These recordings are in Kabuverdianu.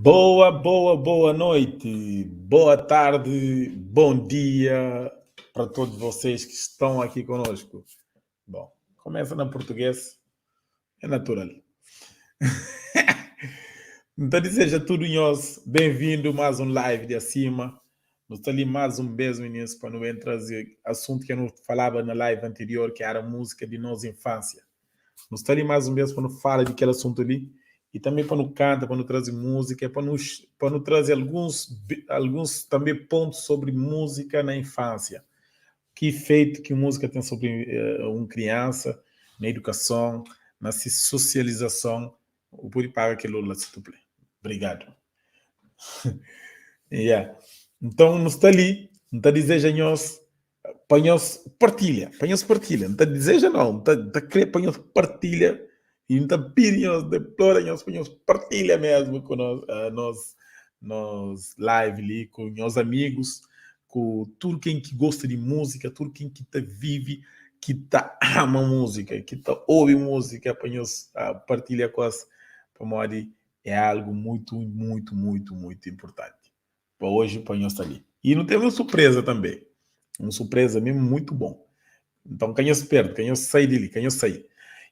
Boa, boa, boa noite, boa tarde, bom dia para todos vocês que estão aqui conosco. Bom, começa na português, é natural. Então desejo a tudo nós bem-vindo mais um live de acima. Nós está ali mais um beijo, meninos, para não trazer assunto que eu não falava na live anterior, que era a música de nossa infância. Nós está ali mais um beijo para não falar daquele assunto ali e também para não canta, para não trazer música, para nos para não trazer alguns alguns também pontos sobre música na infância. Que efeito que música tem sobre uh, uma criança na educação, na socialização. O pode pagar aquilo lá, se tu Obrigado. yeah. Então, não está ali, não está deseja nós para nós partilha, para nós partilha, não está deseja não, não está, está querer para nós partilha e não está pedir nós, deplora nós para nós partilha mesmo com nós, uh, nós, nós live ali com meus amigos, com tudo quem que gosta de música, tudo quem que tá vive, que tá ama música, que tá ouve música para nós uh, partilha com as para é algo muito, muito, muito, muito importante. Para hoje, para nós estar ali. E não teve uma surpresa também. Uma surpresa mesmo muito bom. Então, quem eu perde, quem eu sai dele, quem eu sai.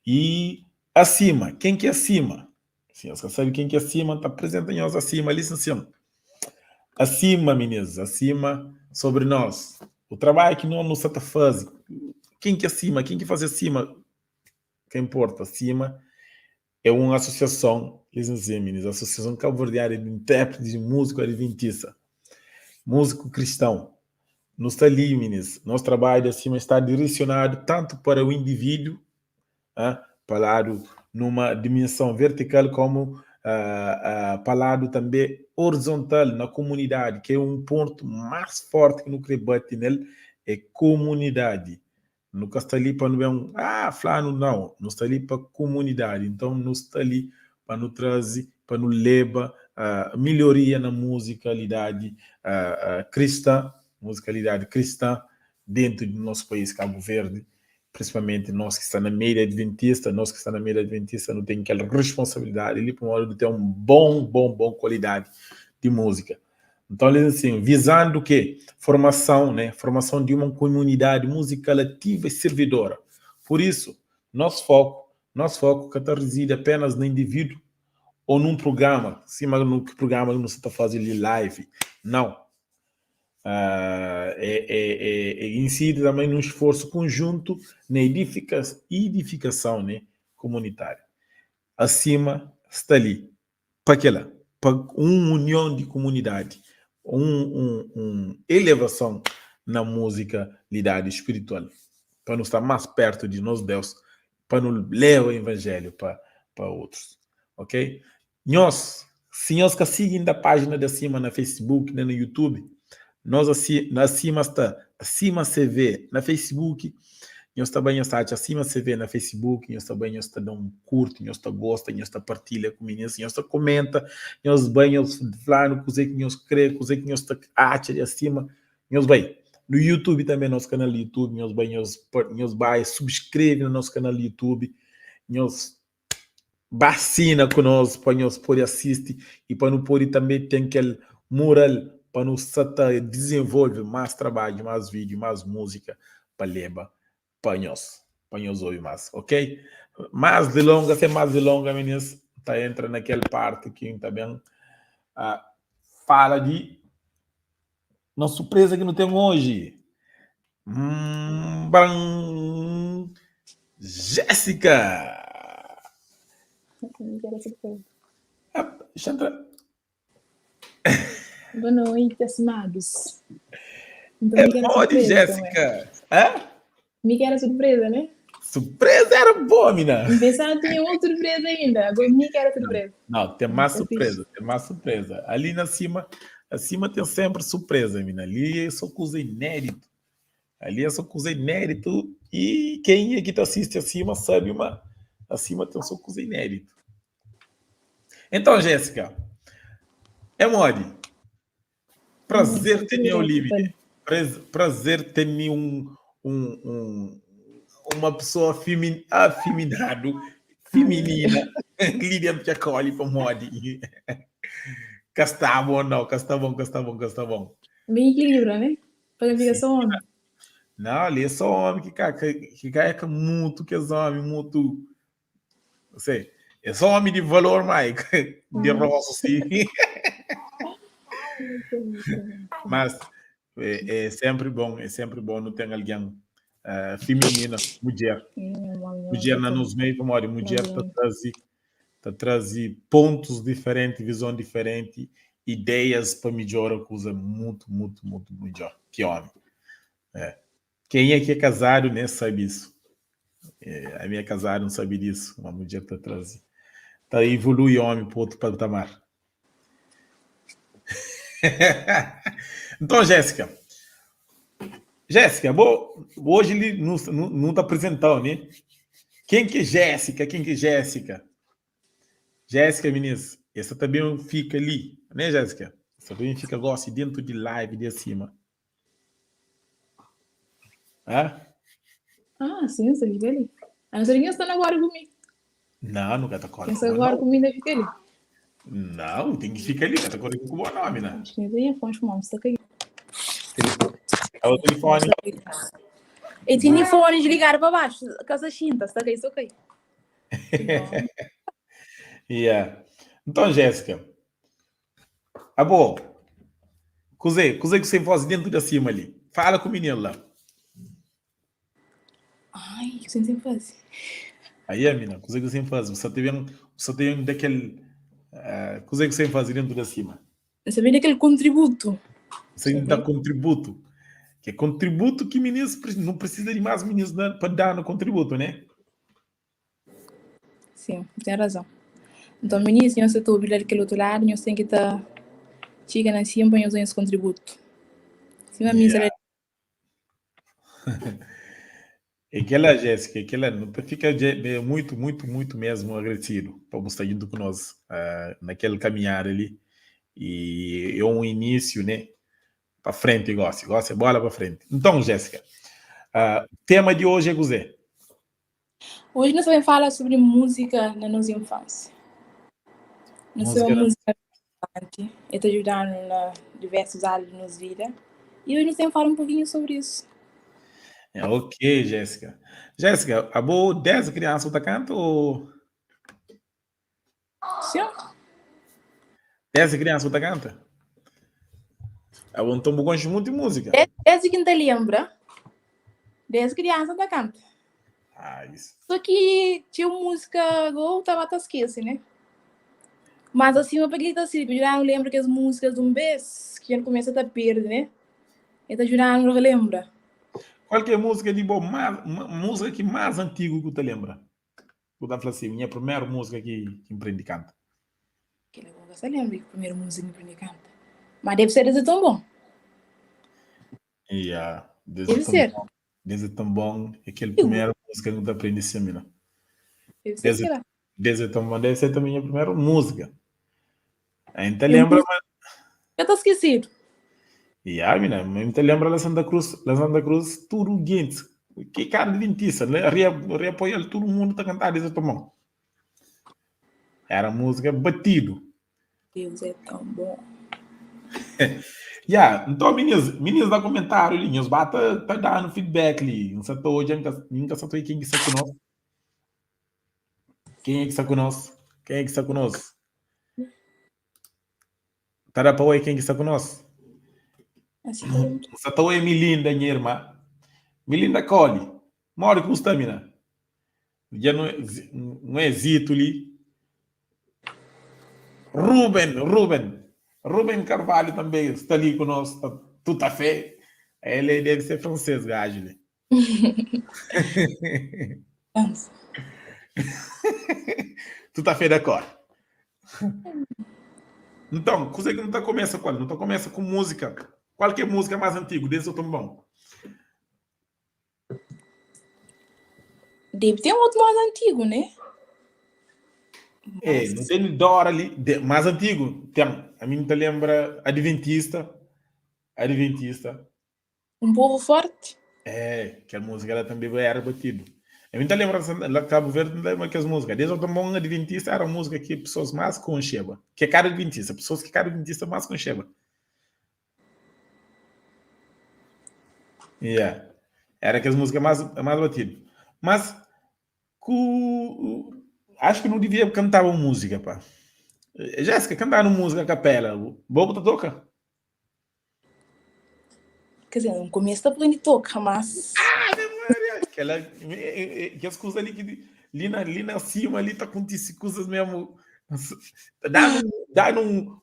E acima, quem que é acima? Sim, você sabe quem que é acima, está presente em nós acima, ali sim. Acima, meninos, acima sobre nós. O trabalho que nós não está fazendo. Ken ki Asima? Ken ki faze Asima? Ka inporta, Asima é un asosiason, lisensia-m, Asosiason Kabuverdianu di Intérpretis di Múzika Adventista, múziku kristãu. Nu sta li, minis, nos trabadju di Asima sta diresionadu tantu para o indivíduo, pa ladu numa dimensão vertikal komu pa ladu tanbe orizontal na komunidadi, ki é un pontu más forti ki nu kre bati nel, é komunidadi. Nu ka sta li pa nu ben, ah, flanu, nau, nu sta li pa komunidadi. Nton nu sta li pa nu traze, pa nu leba milhoria na muzikalidadi kristã, muzikalidadi kristã dentu di nos país Kabu Verdi, prinsipalmenti nos ki sta na meiu di adventista, nos ki sta na meiu di adventista nu ten kel responsabilidadi li pamodi nu ten un bon, bon, bon kualidadi di múzika. Nton li asin, vizandu ke formason, né, formason di un komunidadi muzikal ativa i sirvidora. Pur isu, nos foku, nos foku ka ta rizidi apenas na individu o nun prugrama, sima nu ki prugrama ki nu sta ta faze li live. Nau. É, é, é, é insidi tanbê nun sforsu konjuntu na edifika, idifikason, né, komunitáriu. Asima sta li pa kela, pa un union di kumunidadi, un, un, un elevason na muzikalidadi spiritual, pa nu sta más pertu di nos Deus, pa nu leba Ivanjeliu pa, pa otrus. Ok? Nhos, si nhos ka sigi inda pájina di Asima na Facebook nen na YouTube, nos asi, na Asima sta Asima CV na Facebook, nhos ta bai nhos ta atxa Asima CV na Facebook, nhos ta bai nhos ta da un kurti, nhos ta gosta, nhos ta partilha ku minis, nhos ta komenta, nhos bai nhos fla-nu kuzê ki nhos krê, kuzê ki nhos ta atxa di Asima, nhos bai. No YouTube tanbê, nos kanal di YouTube, nhos bai nhos, nhos bai subskreve na nos kanal di YouTube, nhos Ba sina ku nos pa nhos pode asisti i pa nu pode tanbe ten kel mural pa nu sa ta dizenvolve más trabadju, más vídiu, más múzika pa leba pa nhos, pa nhos obi más, ok? Más dilonga, sen más dilonga, minis, N ta entra na kel parti ki N ta ben fala di Nos surpresa ki nu ten oji. Bran! Jéssica! Deixa entrar. Boa noite, estimados. Então, é mole, Jéssica. Hã? Me que era surpresa, né? Surpresa era boa, mina. Pensava que tinha outra surpresa ainda. Agora me que era surpresa. Não, tem mais surpresa, tem mais surpresa. Ali na cima, acima tem sempre surpresa, mina. Ali é só coisa inédito. Ali é só coisa inédito. E quem aqui tá assiste acima sabe, mas acima tem só coisa inédito. Então, Jéssica, é mole. Prazer ter o Olívia. Prazer ter um, um, um, uma pessoa femin, afeminado, feminina, Lídia Piacoli para modi. Cá está bom, não, cá está bom, cá está bom, cá está bom. Bem equilibra, né? Para ficar só homem. Não, ali é só homem que cá, que, que cá é que muito que é homem, muito. Não sei. É só homem de valor, Mike. De roça, sim. Mas é, é sempre bom, é sempre bom não ter alguém uh, feminina, mulher. Mulher na nos meio, como olha, mulher tá trazer tá trazer pontos diferentes, visão diferente, ideias para melhorar coisa muito, muito, muito melhor que homem. É. Quem é que é casado nem sabe isso. É, a minha casada não sabe disso. Uma mulher tá trazer. Tá evolui homem para outro patamar. Então, Jéssica. Jéssica, bom, hoje ele não, não, não tá apresentando, né? Quem que é Jéssica? Quem que é Jéssica? Jéssica, meninas, essa também fica ali, né, Jéssica? Essa também fica gosta dentro de live de acima. Hã? Ah, sim, você fica ali. A não ser que está na guarda comigo. Não, nunca tá corre. Quem guarda comigo ainda fica ali. Não, tem que ficar ali, tá corre com o bom nome, né? Acho que nem tem fonte, mano, está caindo. É o telefone. E tinha fone desligado para baixo, casa chinta, está caindo, está caindo. Yeah. Então, Jéssica, Abo, kuzê, kuzê ki você faz dentro de acima ali? Fala com o menino lá. Ai, ki sen faze. Aí, é, mina, kuze ki sen faze? Bu sa ta ben, bu sa ta ben da kel, kuze ki sen faze dentu da sima? N sa ben da kel kontributu. Sa ben da kontributu. Ke kontributu ki minis, nu precisa di mas minis na, pa da-nu kontributu, né? Sim, bu ten razon. Nton, minis, nhos sa ta obi la di kel otu ladu, nhos ten ki ta txiga na sima pa nhos da nhos kontributu. Sima mi, N sa da. É kel-la, Jéssica, é kel-la. Nu ta fika muitu, muitu, muitu mesmu agradesidu pa bu sta djuntu ku nos na kel kaminhada li. E é un inísiu, né? Pa frenti gósi. Gósi é bola pa frenti. Nton, Jéssica, tema di oji é kuzê? Oji nu sta ben fala sobri múzika na nos infánsia. Nu sabe Múzika na múzika inportanti, el ta djuda-nu na diversus ária di nos vida. I oji nu sta ben fala un pokinhu sobri isu. É, ok, Jéssica. Jéssica, abo desdi kriansa bu ta kanta ô? Sim. Desdi kriansa bu ta kanta? Abo nton bu konxe mutu múzika? Desdi ki N ta lenbra, desdi kriansa N ta kanta. Ah, isso. Só ki txeu múzika go ta ba ta skese, né? Mas asima pa kel-li ta sirbi, djuda-nu lenbra kes múzikas di un bês ki dja nu kumesa ta perde, né? El ta djuda-nu relenbra. Kual ki é múzika di bo más, múzika ki más antigu ki bu ta lenbra? Bu ta fla si, nha primeru múzika ki N prende kanta. Kel-la ku N ka sta lenbra ki primeru múzika ki N prende kanta. Má debe ser Deus é tão bom. Yeah, Deus é Debe tão ser. bom. Deus é tão bom é kel primeru múzika ki N ta prende simi la. Debe ser Deus é, kel-la. Deus é tão bom debe ser tanbe nha primeru múzika. N ta É lenbra múzika ma. ka ta skesidu. Ya, mina, mi ta lenbra la Santa Cruz, la Santa Cruz tudu gentis ki ka adventista, la ria, ria apoial, tudu mundu ta kantaba Deus é tão bom. Era múzika batidu. Deus é tão bom. Ya, nton minis, minis da komentáriu li, nhos ba ta, ta da-nu feedback li. N sa ta odja, N ka, N ka sa ta odja ken ki sta ku nos. Ken é ki sta ku nos? Ken é ki sta ku nos? Ta da pa oia ken ki sta ku nos? N sa ta oia Milinda, nha irma. Milinda Coli, modi ki bu sta, mina? Dja nu, nu é Zito li. Ruben, Ruben, Ruben Carvalho tanbe sta li ku nos, ta tout à fait. El é debe ser fransês, gaju li. Tout à fait d'accord. Nton, kuzê ki nu ta kumesa ku el? Nu ta kumesa ku múzika. Kual ki é múzika más antigu Deus é tão bom? Debe ten otu más antigu, né? É, nu ten Dora li, de, más antigu ten. Ami N ta lenbra Adventista, Adventista. Um povo forte. É, kel múzika la tanbe éra batidu. Ami N ta lenbra la Kabu Verdi N ta lenbra kes múzika. Deus é tão bom Adventista éra múzika ki pesoas más konxeba. Ki é ka adventista, pesoas ki ka adventista más konxeba. Yeah. Era kes múzika más, más batidu. Mas ku acho ki nu devia kantaba un múzika pa. Jéssica, kantaba un múzika a capela. Bo bu ta toka? Quer dizer, no começo ta prende toka, mas. Ah, Maria! Aquela, kes kuza ali ki li na, li na cima ali ta acontece coisas mesmo. Dá um, dá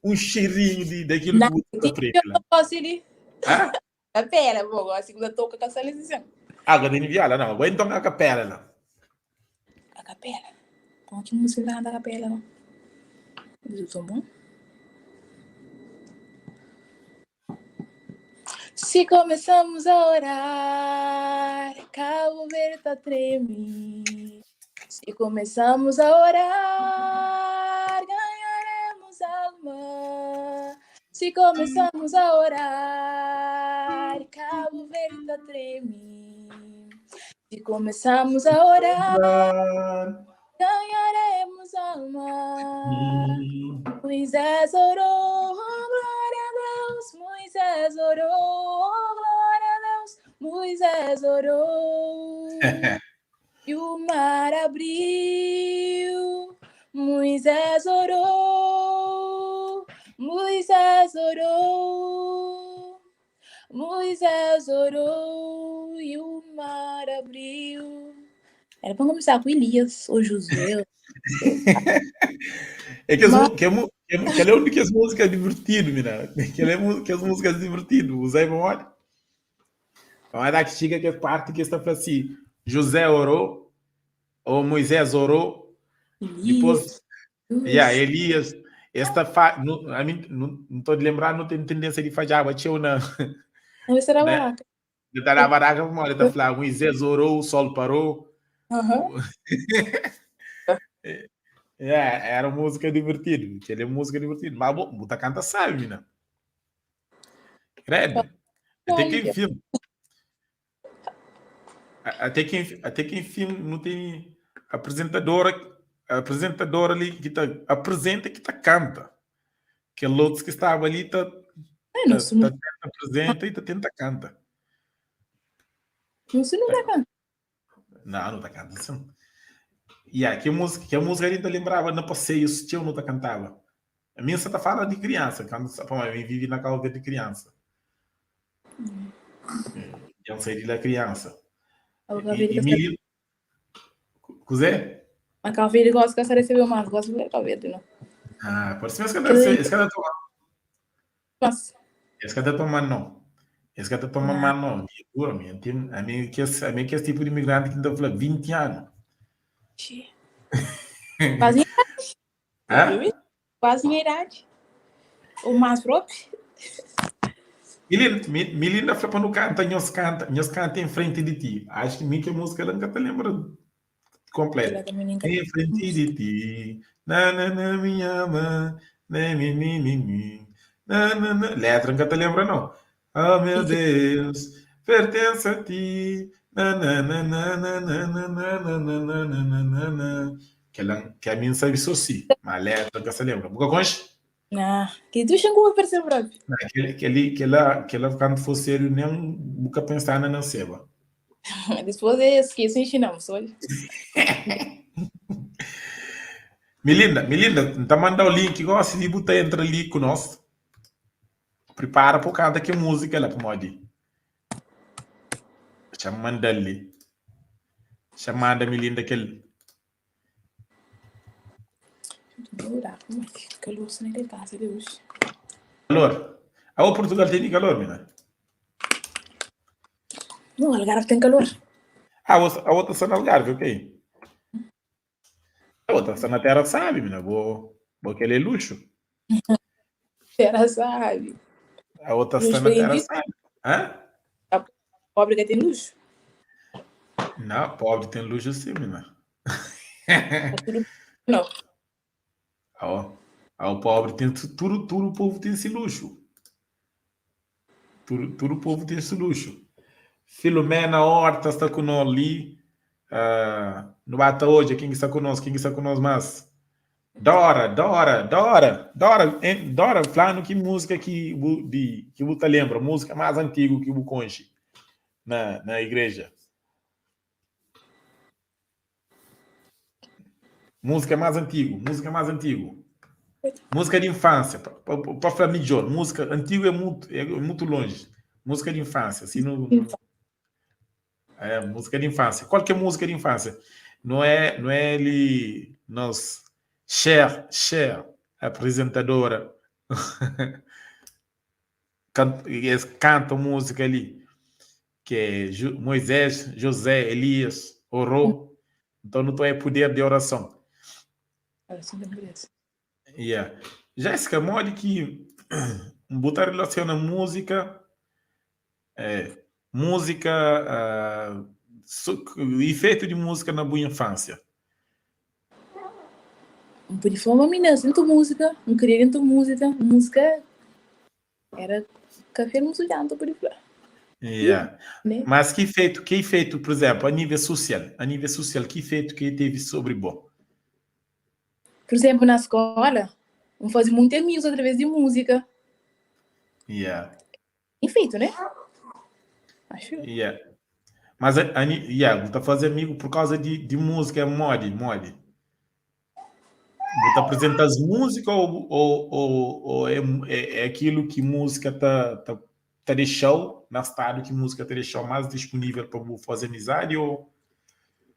um cheirinho de, daquilo que você ta prende lá. Gosto de. Hã? Capela, bom, gosto de toca com a seleção. Ah, agora tem viola, não. Agora então a capela lá. A capela. Como que música canta a capela, não? Isso tão bom. Se começamos a orar, Cabo Verde tá treme. Se começamos a orar, ganharemos alma. Se começamos a orar, Cabo Verde tá treme. Se começamos a orar, ganharemos alma. Moisés orou, oh, glória a Deus. Moisés orou, oh, glória a Deus. Moisés orou. E o mar abriu. Moisés orou. Moisés orou. Moisés orou e o mar abriu. Era pa começar com Elias ou Josué. É que, as, que, que, que é um que as músicas divertido, mina. Que é que as músicas divertido. Usei para onde? Mas dá que chega que a parte que está falando assim, José orou, ou Moisés orou, depois, yeah, Elias, esta fa, no, a mim, não estou de lembrar, não tem tendência de falhar, bateu na. Não, será baraca. Está na baraca, como olha, está falando, Moisés orou, o sol parou. Uhum. yeah, era música divertida, aquela é música divertida. Mas bom, muita canta sabe, mina. Credo. Até que enfim. Até que enfim não tem apresentadora, apresentadora ali que tá, apresenta que tá canta. Que outros que estava ali tá, É, não, tá, se não, tá tenta apresenta e tá tenta canta. não, se não tá canta. Não, não tá canta sim. Yeah, que a música ali tá lembrava na passeio, se tio não tá cantava. A minha só tá fala de criança, quando pô, eu vive na Cabo Verde de criança. Eu saí de lá criança. A Cabo Verde E, e me Cos'è? A Cabo Verde gosta que recebeu mais, gosta de Cabo Verde, não. Ah, por isso mesmo que esse cara toma. Mas Esse cara toma não. Esse cara toma Ah. mais não. Dura, minha. Tem, a mim que esse, a mim que esse tipo de imigrante que não fala 20 anos. Quase minha Hã? idade. Quase minha idade. O mais próprio. Milinda, Milinda fala para não canta, nós canta, nós canta em frente de ti. Acho que mim que a música ela nunca te lembra completa. Ela também nunca Em frente de ti, na na na minha ama, na mi mi mi mi, na na na. Letra nunca te lembra não. Oh meu Deus, pertence a ti. Na na na na na na na na na na na na na na na. Que ela, que a mim sabe só si, mas letra nunca se lembra. Nunca conhece? Ah, que tu chegou a perceber próprio. Aquele, aquele, que ela, que ela quando for sério, nem nunca pensar na nasceba. Depois esqueço, ensinamos, olha. Melinda, Melinda, tá mandar o link, gosta de botar entra ali com nós. Prepara por causa que música lá, pode. Deixa mandar ali. Chamada Melinda aquele. Calor, se nem tem casa de hoje. Calor. Ah, o Portugal tem calor, mina. Não, Algarve tem calor. Ah, a outra está no Algarve, ok. A outra está na terra, sabe, mina. Vou, vou aquele luxo. Terra sabe. A outra está na terra, sabe. Hã? A pobre que tem luxo. Não, pobre tem luxo sim, mina. Não. Ah, ah, o pobre tem tudo, tudo o povo tem esse luxo. Tudo, tudo o povo tem esse luxo. Filomena Horta está conosco ali. No bata hoje, quem está conosco? Quem está conosco mais? Dora, Dora, Dora, Dora, hein? Dora, falando que música que de que você lembra, música mais antiga que o conche na, na igreja. Música mais antigo, música mais antigo. Música de infância, para falar melhor, música antigo é muito longe. Música de infância, assim no, é, música de infância. Qual que é música de infância? Não é, não é ele, nós, Cher, Cher, apresentadora, eles cantam música ali, que é Moisés, José, Elias, orou. Então não é poder de oração. Oração de poder. Yeah. Jéssica, modo que botar relaciona música, é, música, efeito de música na boa infância. Não podia falar uma menina, sinto música, não queria dentro música, música era café no sujão, podia falar. Yeah. Né? Mas que efeito, por exemplo, a nível social, a nível social, que efeito que teve sobre bom? Por exemplo, na escola, eu fazia muitos amigos através de música. Yeah. Efeito, né? Acho. Yeah. Mas a, yeah, tá fazendo amigo por causa de, de música, é mole, mole. Você apresenta as músicas ou, ou, ou, ou é, é, é aquilo que música tá, tá, ta dexa-u na stadu ki múzika ta dexa-u más disponível pa bu faze amizadi ô?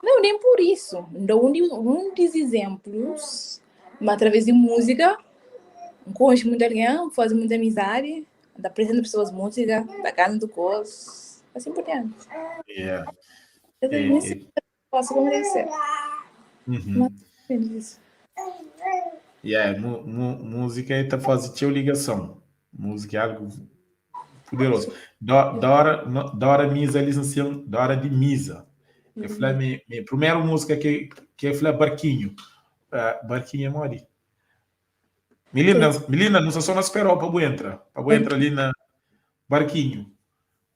Não, nem por isso. N da un di un dis izenplus, ma através di múzika N konxe muita algen, N faze muita amizadi, N ta apresenta pesoas múzika, N ta kanta ku es, asin por dianti. Yeah. É, É, é, Posso como deve ser. uhum. Mas, isso. Yeah, mu, mu, múzika ta faze txeu ligason. Múzika é algu poderoso. Do, Dora, no, Dora Misa li sin, Dora di Misa. E fla mi, mi primeru múzika ki ki e fla Barquinho. Uh, Barquinho é modi? Milinda, Milinda, nu sta só na spera-u pa bu entra, pa bu entra li na Barquinho.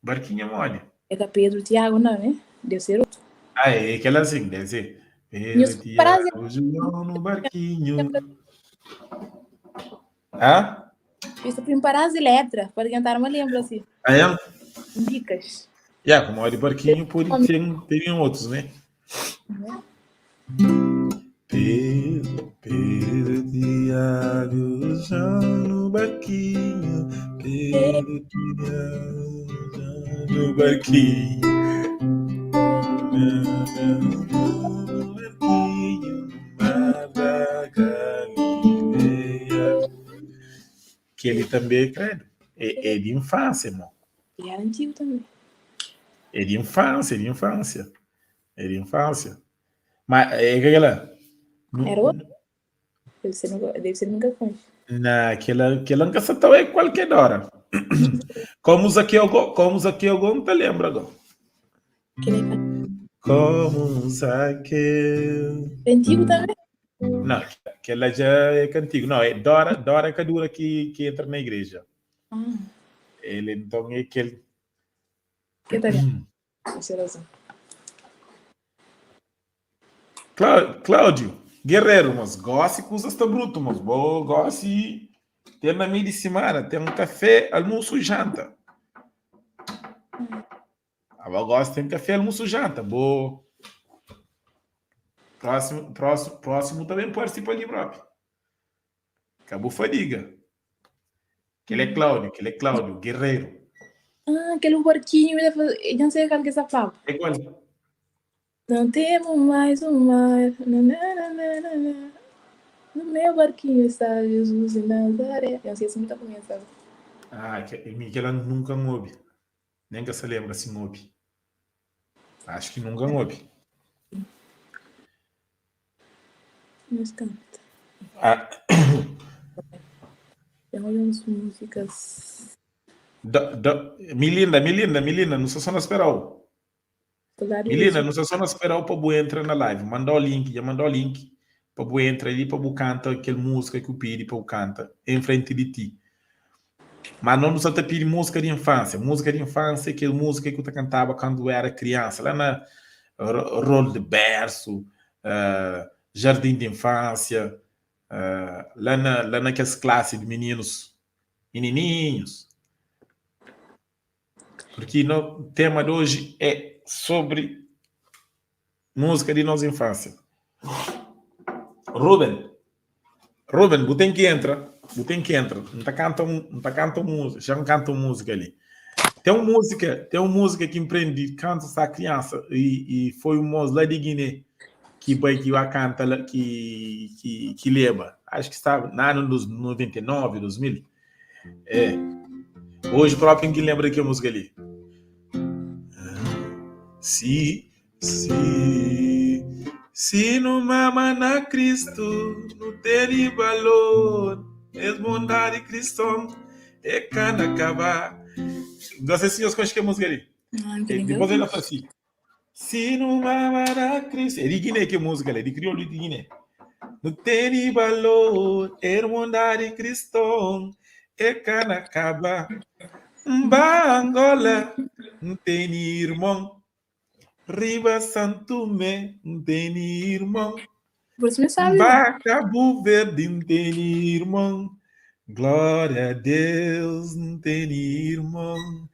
Barquinho é modi? É ka Pedro Tiago não, né? Deve ser outro. Ah, é aquela assim, deve ser. Nhos Pedro, frase Tiago, João no barquinho. Hã? Isso preparar as letra para tentar uma lembra assim. Ah, é? Dicas. Yeah, como de barquinho pode ter, tem outros, né? Pedro, Pedro, Tiago, João no barquinho. Pedro, Tiago, João no barquinho. No barquinho, no mar da Galileia. Que ele também, credo, é, é de infância, irmão. E era antigo também. É de infância, é de infância. É de infância. Mas é aquela. Era outro? Deve ser, nunca, deve ser nunca conhe. Na, aquela, aquela nunca se é qualquer hora. Como os aqui, como os aqui, eu não te lembro agora. Como Zaqueu. É antigo também? Não, aquela já é cantigo. Não, é Dora, Dora Cadura que, que entra na igreja. Ah. Ele então é aquele. Que tá vendo? Razão. Cláudio, guerreiro, mas gosta que usa está bruto, mas bo gosta tem na meio de semana, tem um café, almoço e janta. A gosta tem café, almoço e janta. Bo próximo, próximo, próximo também participa ali próprio. Acabou fadiga. Que ele é Cláudio, que ele é Cláudio, guerreiro. Ah, aquele barquinho, eu não sei qual que é essa palavra. É igual. Não temo mais o mar. Na, na, na, na, na. No meu barquinho está Jesus de Nazaré. Eu não sei se muito começa. Ah, que, que ela nunca ouve. Nem que se lembra se ouve. Acho que nunca ouve. Mas canta. Ah. Tem umas músicas. Da, da, Milinda, Milinda, Milinda, não sou só na esperar. Milena, não só na esperar para bu entra na live. Mandar o link, já mandou o link para bu entra ali para bu canta aquela música que eu pedi para bu canta em frente de ti. Mas não só te pedir música de infância. Música de infância é aquela música que eu te cantava quando eu era criança, lá na rolo de berço, jardim de infância, lá, na, lá naquelas classes de meninos, menininhos. Porque o tema de hoje é sobre música de nossa infância. Ruben, Ruben, você tem que entrar, você tem que entrar. Não tá cantando, não tá cantando música, já não canta música ali. Tem uma música que empreende, canta essa criança e, e foi um moço lá de Guiné que vai que vai canta que que que leva. Acho que estava na ano dos 99, 2000. É. Hoje próprio ninguém lembra que a música ali. Se, se, se não mama na Cristo, não tem valor, es bondade cristão, é cana acabar. Não sei se vocês conhecem a música ali. Ah, não tem Depois ela fala assim: Se não mama na Cristo. É de Guiné que é música ali, é de crioulo de Guiné. Não tem valor, irmandade cristão, é cana acaba. Mba Angola, não tem irmão. Riba Santo Tomé, não tem irmão. Por isso me sabe. Mba Cabo Verde, não tem irmão. Glória a Deus, não tem irmão.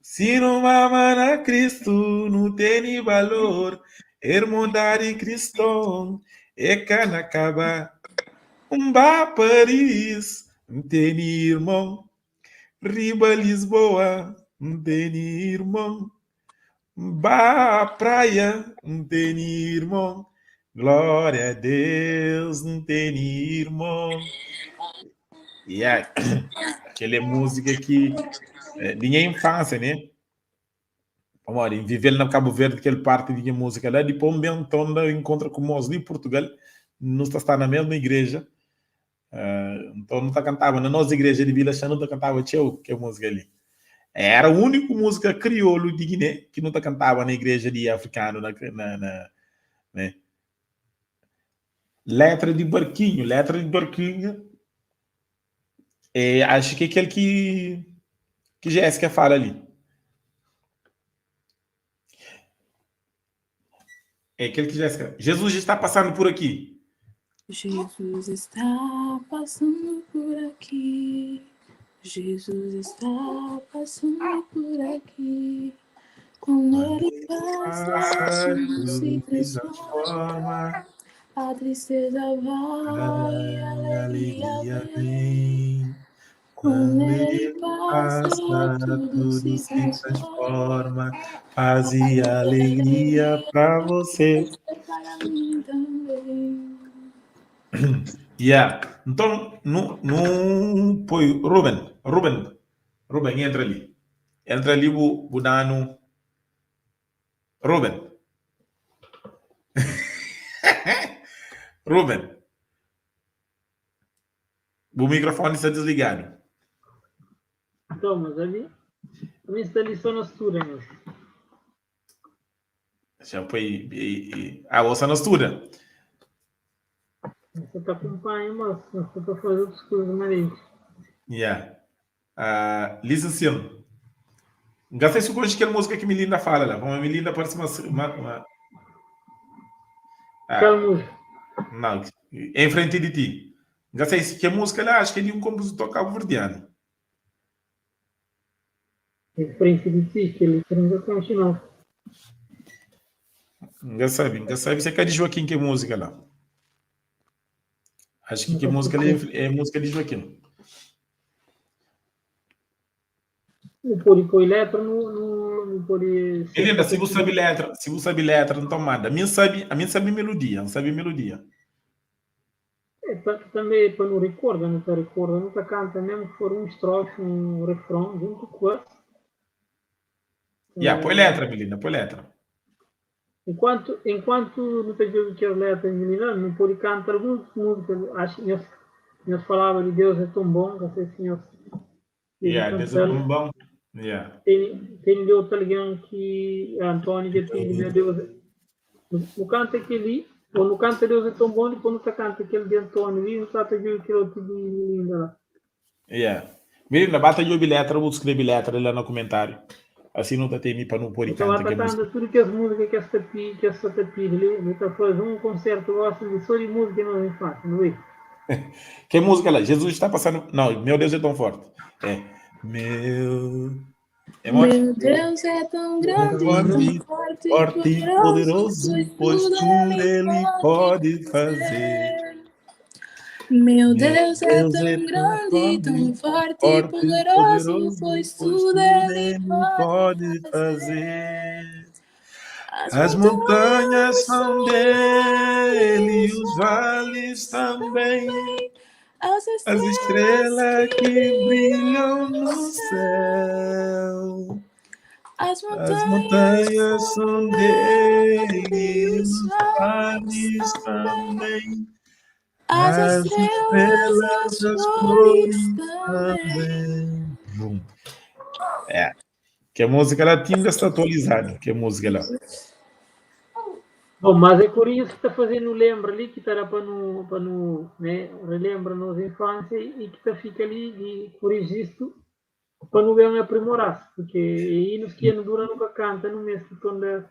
Se não ama na Cristo, não tem valor. Irmandade cristão, é cana acaba. Mba Paris, não tem irmão. Riba Lisboa, N tene irmon. N ba praia, N tene irmon. Glória a Deus, N tene irmon. Yeah. Kel é múzika ki eh, di nha infância, né? Pamodi N vive-l na Cabo Verde kel parti di nha múzika la, dipôs N ben nton N enkontra ku mos li Portugal, nu sta sta na mesmu igreja, nton nu ta kantaba na nos igreja di Vila Xan nu ta kantaba txeu kel múzika li. Era úniku múzika kriolu di Guiné ki nu ta kantaba na igreja di afrikanu na, na, na né? Letra di Barquinho, letra di Barquinho é, acho que é aquele que que Jéssica fala ali. É aquele que Jéssica. Jesus está passando por aqui. Jesus está passando por aqui. Jesus está passando por aqui. Quando ele passa, tudo se transforma. A tristeza vai, a alegria vem. Quando ele passa, tudo se transforma. Paz e alegria pra você. Para mim também. Yeah. Então, no, no, põe Ruben, Ruben, Ruben, entra ali. Entra ali, bu, bu dano. Ruben. Ruben. Bu microfone está desligado. Então, mas ali, a mim está ali só na estuda, mas. Já foi. E, e, ah, você não estuda? Você está acompanhando, mas você está fazendo outras coisas mais. Yeah. Uh, listen sim. Não sei se conhece aquela música que Melinda fala lá. Como a Melinda parece uma. uma, uma... Ah, Qual música? Não, em frente de ti. Não sei se que a música lá, acho que é de um compositor cabo-verdiano. Em frente de ti, que ele não conhece não. Não sabe, não sabe se é de Joaquim que é música lá. Acho que, que música ali é, é música de Joaquim. Não pode pôr letra, não, não, não pode. Melinda, se você sabe letra, se você sabe letra, então manda. A mim sabe, a mim sabe melodia, não sabe melodia. É, também para não recorda, não te recorda, não te canta, mesmo que for um estrofe, um refrão, junto com esse. Yeah, põe letra, Melinda, põe letra. Enquanto, enquanto não te digo que a letra, Melinda, não pode cantar algumas músicas, acho que nós, nós falava de Deus é tão bom, que assim, nós, Yeah, Deus é tão bom. Yeah. Tem, tem de outro alguém que Antônio que tem meu Deus. No, canta aquele, ou no canta Deus é tão bom, depois não canta aquele de Antônio, e não trata de aquele outro de Melinda lá. Yeah. Melinda, bata de letra, vou escrever letra lá no comentário. Assim não tá tem para não pôr Então lá canta tá que é música. cantando tudo que as músicas que essa pi, que essa tapi ali, não tá fazendo um concerto gosto de só de música não infância, não é? Que música lá? Jesus está passando. Não, meu Deus é tão forte. É. Meu. É morte? Meu Deus é tão grande, Forte, tão forte, forte e poderoso, poderoso, pois tudo ele pode fazer. Meu Meu Deus é Deus tão é tão grande, tão forte, forte e forte e poderoso, poderoso, pois pois tudo tudo ele ele pode pode fazer. fazer. As As montanhas montanhas são são dele, dele, os os vales vales também, também, as as estrelas estrelas que que brilham brilham no no céu. céu. As As montanhas montanhas são são dele, dele, os os vales vales também, também, as as estrelas, estrelas, as as flores flores também. também. Bum. É, que a música lá tinha está atualizada, que a música lá. Bom, mas é por isso que está fazendo lembra ali que estará para no, para no, né, relembra nos infância e que tá fica ali de por registro para não ver aprimorar-se, porque aí nos que não dura nunca canta no mês que quando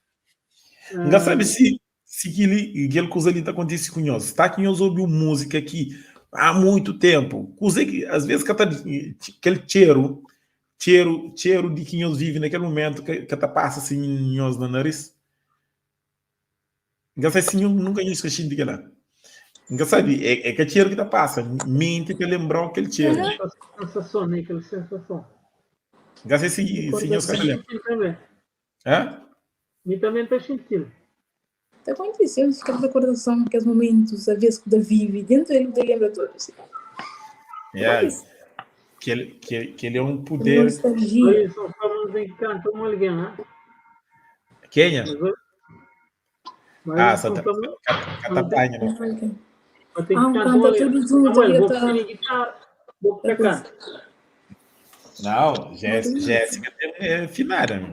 Não sabe se se aquele, aquele coisa ali tá acontecendo com nós. Tá que nós ouviu música aqui há muito tempo. Coisa que às vezes que tá, aquele cheiro, cheiro, cheiro de que nós vive naquele momento que, que tá passa assim nós no nariz. Não sei se nunca nós esqueci de lá. Não sabe, é, é que cheiro que tá passa, mente que lembrou aquele cheiro. sensação, né, aquela sensação. N ka sei si si nhos ka ta lenbra. Também. Hã? Mi também ta xinti-l. Ta kontise, kel rekordason, kes momentus, a vez ku ta vive dentu el, bu ta lenbra tudu si. Yeah. Kontise. Kel, kel, kel é un puder. Nostalgia. Aí só falamos tem que cantar um alguém, né? Kenha? Mas, mas Ah, só só ta, falamos- ka, ka ta panha, não. mas tem Ah, que um cantar canta alguém. tudo junto, Samuel, ali vou tá- pedir guitarra, vou tá tocar. Não, Jéssica, Jéssica é afinada, meu.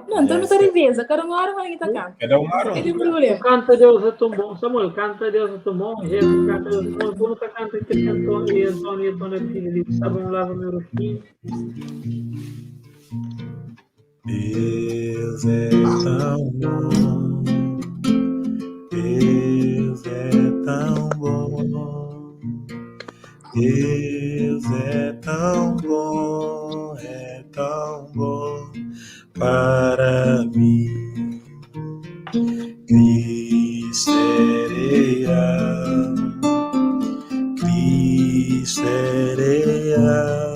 Não, então não tá reveza, cada uma hora vai tá canta. Cada um hora Ele um. problema. Canta Deus é tão bom, Samuel, canta Deus é tão bom, Jéssica canta Deus é tão bom, como tá canta que Antônio e Antônio e Antônio Filho ali, sabão lava meu rostinho. Deus é tão bom. Deus é tão bom. Deus é tão bom, é tão bom para mim. Cristo é real, Cristo é real,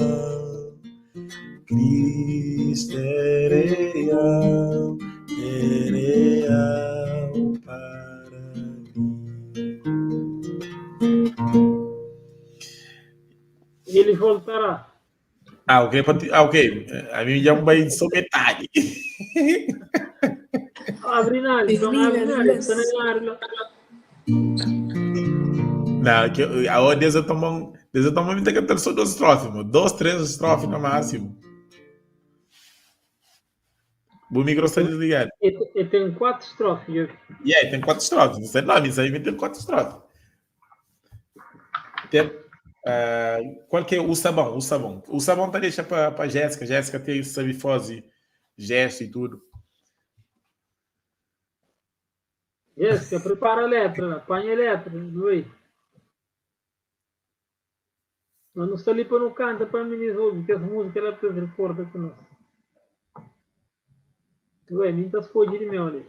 Cristo é real, é real para mim. Ele voltará. Ah, ok. Ah, ok. A mim já vai só metade. Abre nada, então abre nada, está na área. Não, que a Deus é tão bom. Deus é tão bom, tem que cantar só duas estrofes, mano. Duas, três estrofes no máximo. O micro está desligado. Eu tenho 4 estrofes. Eu... Yeah, tem 4 estrofes. Não sei não, isso aí tem 4 estrofes. Tem, qual que é o sabão? O sabão. O sabão tá deixa para Jéssica. Jéssica tem sabe fazer gesto e tudo. Jéssica, prepara a letra. Apanha a letra. Luiz. Mas não está ali para não canta para mim ouvir, porque essa música ela precisa recorda conosco. Ué, nem tá se de mim, olha.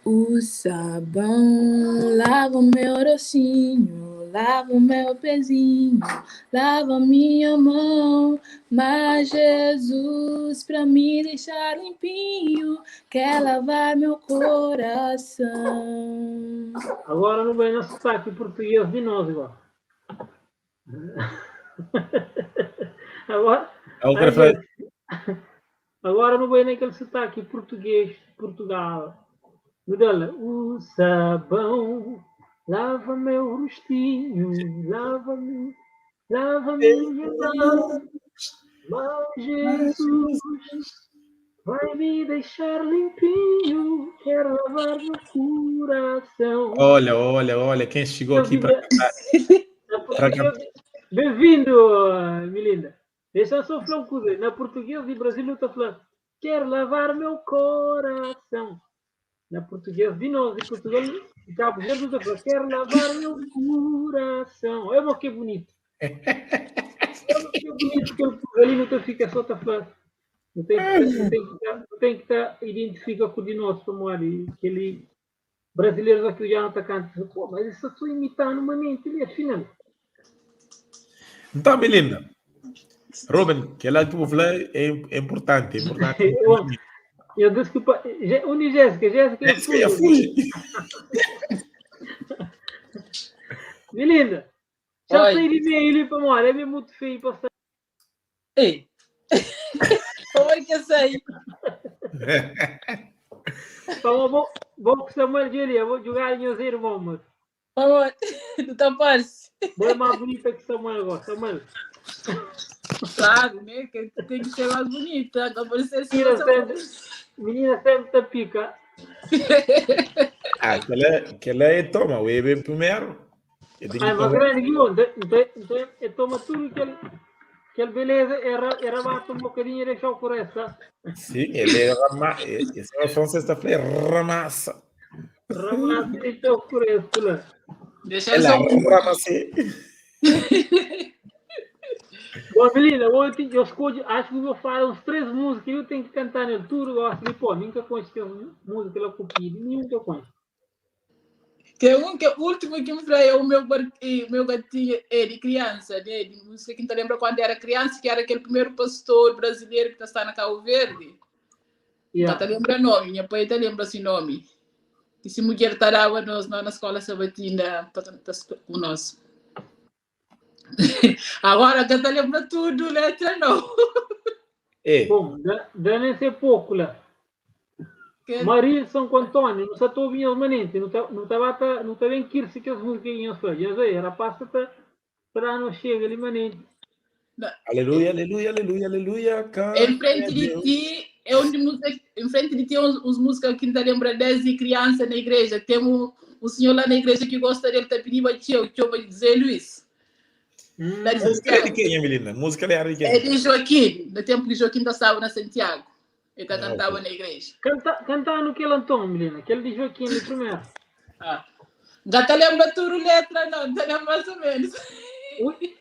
O sabão lava o meu rostinho, lava o meu pezinho, lava minha mão. Mas Jesus, pra me deixar limpinho, quer lavar meu coração. Agora não vem no sotaque português de nós, igual. Agora, agora não vem naquele sotaque português, Portugal. Mudala, o sabão lava meu rostinho, lava-me, lava minha mão. Mas Jesus vai me deixar limpinho, quero lavar meu coração. Olha, olha, olha, quem chegou aqui para cantar. Bem-vindo, Melinda. Deixa só falar uma coisa. Na português de Brasil eu estou falando, quero lavar meu coração. Na português de nós, de Portugal, de Cabo Verde, eu estou falando, quero lavar meu coração. Olha que bonito. Olha que bonito que ele ali não fica só tá falando. Não tem que estar identifica com o de nós, como ali, aquele brasileiros aqui já não está cantando. Pô, mas isso é só imitando uma mente ali, afinal. Então, Melinda, Ruben, que lá que eu vou falar é importante, é importante. Eu desculpa, onde Jéssica? Jéssica Jéssica fuge. Melinda, já saí de meio ali para morar, é muito feio para sair. Ei, como é que eu saí? Então, vou com Samuel de eu vou jogar em meus irmãos, mas. Vamos, não tá parece. Vou mais bonita que Samuel agora, Samuel. Claro, né? Que tem que ser mais bonita. Agora ser menina sempre, menina sempre tá pica. Ah, aquela é toma, o bebê primeiro. Ah, mas grande, então, então, toma tudo que ele. Que beleza, era bate um bocadinho e deixou por essa. Sim, ele é rama, esse é o francês da falei, ramassa. Ramassa e deixou por essa. Deixa eu só. Ramassa. Bom, Melina, hoje eu escolho, acho que vou falar uns três músicas e eu tenho que cantar nele. Tudo gosto de pô, nunca conheço que música lá com pedido, nenhum que eu conheço. Que um que o último que me falei é o meu, meu gatinho, é de criança, né? De música que me lembra quando era criança, que era aquele primeiro pastor brasileiro que está na Cabo Verde. Yeah. Tá lembra nome, minha pai tá lembra esse nome. Que se mulher tarava nós na escola sabatina tá, tá, com nós. Agora que tá lembra tudo, letra não. É. Bom, deve ser pouco lá. Que... Maria São Antônio, não está ouvindo os manentes, não está não tá, não tá bem que que as músicas só. Já sei, rapaz tá para não chega ali manente. Aleluia, aleluia, aleluia, aleluia. Em frente de ti, é onde em frente de ti uns, uns músicas que ainda lembra desde criança na igreja. Tem um, um senhor lá na igreja que gosta dele, tá pedindo a tio, tio vai dizer Luiz. Música é de quem, Emelina? Música era de quem? É de Joaquim, no tempo que Joaquim estava na Santiago. Ele tá cantava na igreja. Canta, canta no que ele Antônio, Melina, aquele de Joaquim ali primeiro. Ah. Já tá lembra tudo letra, não, tá lembra mais ou menos.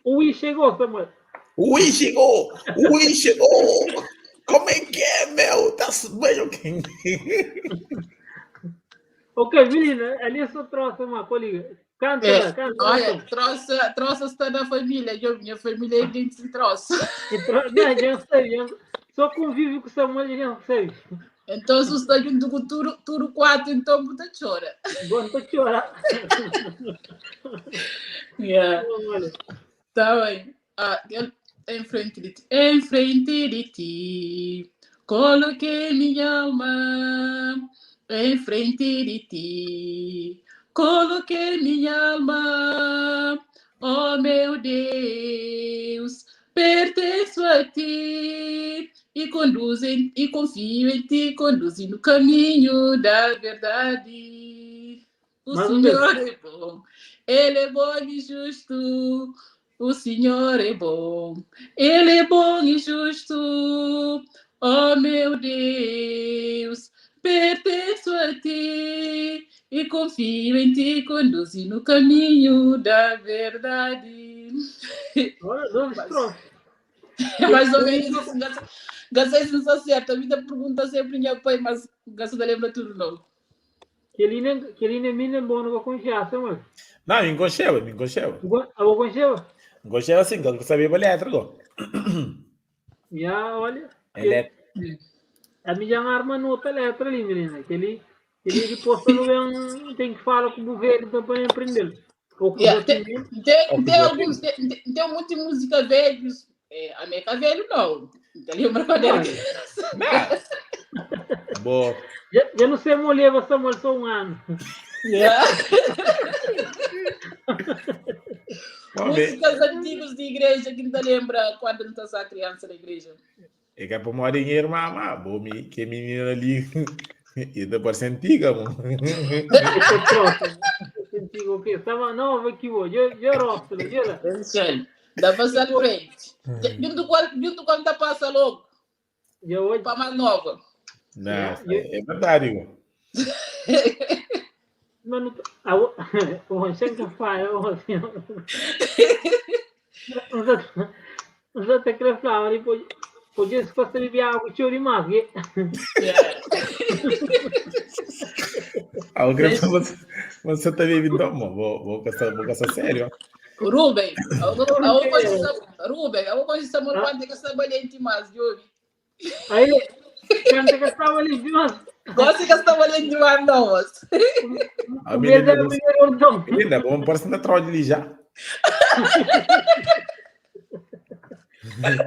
O I chegou, Samuel. O I chegou! O I chegou! Como é que é, meu? Tá-se bem, ok? Ok, menina, ali é só troça, uma colega. Canta, é, canta. Olha, troça, troça está na família. Eu, minha família é gente de troça. Não, já sei, já, só convive com Samuel e já sei. Então, se está junto com tudo, tudo quatro, então muita chora. Bota chora. Yeah. Tá bem. Ah, em frente de ti, em frente de ti, coloquei minha alma. Em frente de ti, coloquei minha alma. Oh meu Deus, pertenço a ti e conduz em, e confio em ti, conduzi no caminho da verdade. O Mas Senhor é bom, Ele é bom e justo. O Senhor é bom, Ele é bom e justo. Oh meu Deus, pertenço a ti e confio em ti, conduzi no caminho da verdade. Olha, dois estrofes. É mais ou menos isso. Gastei não está certo. A vida pergunta sempre minha pai, mas Gastei não lembra tudo não. Que ele nem que ele nem nem bom não confiança, mano. Não, me encocheu, me encocheu. Ah, vou concheu? Encocheu assim, que eu sabia a letra, agora. Já, olha. É letra. A minha arma não outra letra ali, menina. Que ele ele depois não vem, tem que falar com o governo então para aprender. Ou com yeah, tem, tem, tem, alguns, tem, tem muita música velhos. É, a Meca velho não. Então, lembra quando era criança? Não. Boa. Já, já não sei mulher, você Samuel só um ano. Yeah. Músicas antigas de igreja que ainda lembra quando não está criança na igreja. É que é para morar em irmã, mas bom, que menina ali. E depois parece antiga, mano. Antiga o quê? Estava nova aqui hoje. Eu, eu rosto, eu. Dá para passar frente. Junto com quando tá passa logo. Para mais nova. Não, é verdade, Igor. Mano, o sempre faz, assim. Você até querer falar, depois podia se fosse beber água, chore mais. Ah, eu queria você, você tá bebendo, vou, vou caçar, vou caçar sério. Rubem, Rubem, eu gosto de Samuel quando que está valente mais, Júlio. Aí, canta que está valente demais. Gosto que está valente demais, não, mas. A menina, menina, vamos parecer na troll ali já.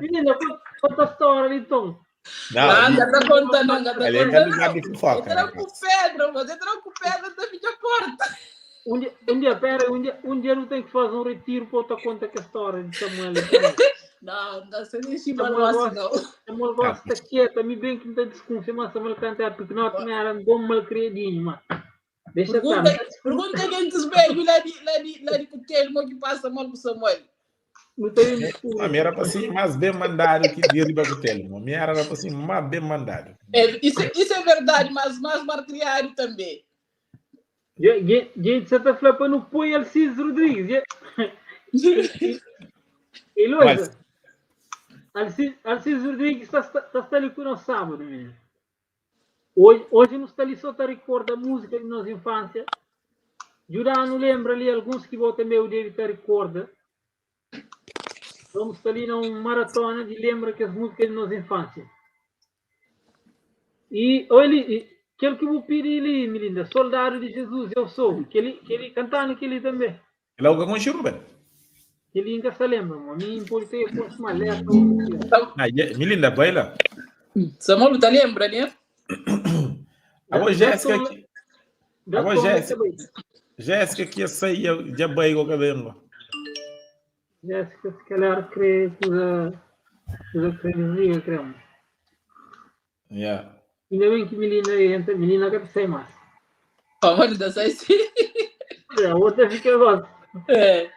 Menina, conta a história ali, então. Não, não, tá contando, não, tá Ali é contando. lugar de fofoca. Entrou com pedra, mas entrou com pedra da minha porta. Um dia, pera, um dia não tem que fazer um retiro para outra conta que a história de Samuel. Não, não sei nem se assim, não. Samuel gosta quieta, me bem que não tem desconfiança, mas Samuel canta porque não também era um bom malcriadinho, mano. Deixa Pergunta, estar. pergunta quem dos velhos lá de, lá de, lá de Cutelo, que passa mal com Samuel. Não tem desculpa. A minha era para assim, mais bem mandado que de riba Cutelo. A minha era para assim, mais bem mandado. É, isso é verdade, mas mais malcriado também. Gente, você está falando para não pôr Alcides Rodrigues. E Luísa? Alcides, Alcides Rodrigues ta sta, ta sta li ku nos sábadu, mininu. Hoje, hoje nu sta li só ta recorda música di nos infância. Djuda-nu lembra li alguns ki bo també u debe ta recorda. Vamos sta li na un maratona di lembra kes música di nos infância. E oi li, e, kel ki bu pidi li, Melinda, Soldado de Jesus, eu sou. Kel, kel, kantanu kel li també. Kel la u ka konxe Ruben? Kel li N ka sta lembra, mo. Mi N pode ter konxe ma letra ou kualker. Ah, ye, Melinda, bai la. Samuel, bu ta lembra, né? Abo Da, da Jéssica som, ki, da abo som la Jéssica, ta bai. Jéssica ki ia sai dja, dja bai go ka bengo. Jéssica, se calhar kre kuza, kuza kre desliga, kre mo. Yeah. Ainda bem que Melina entra, Melina ka ta sai mais. Pamodi ta sai sim. É, a outra fica agora. É.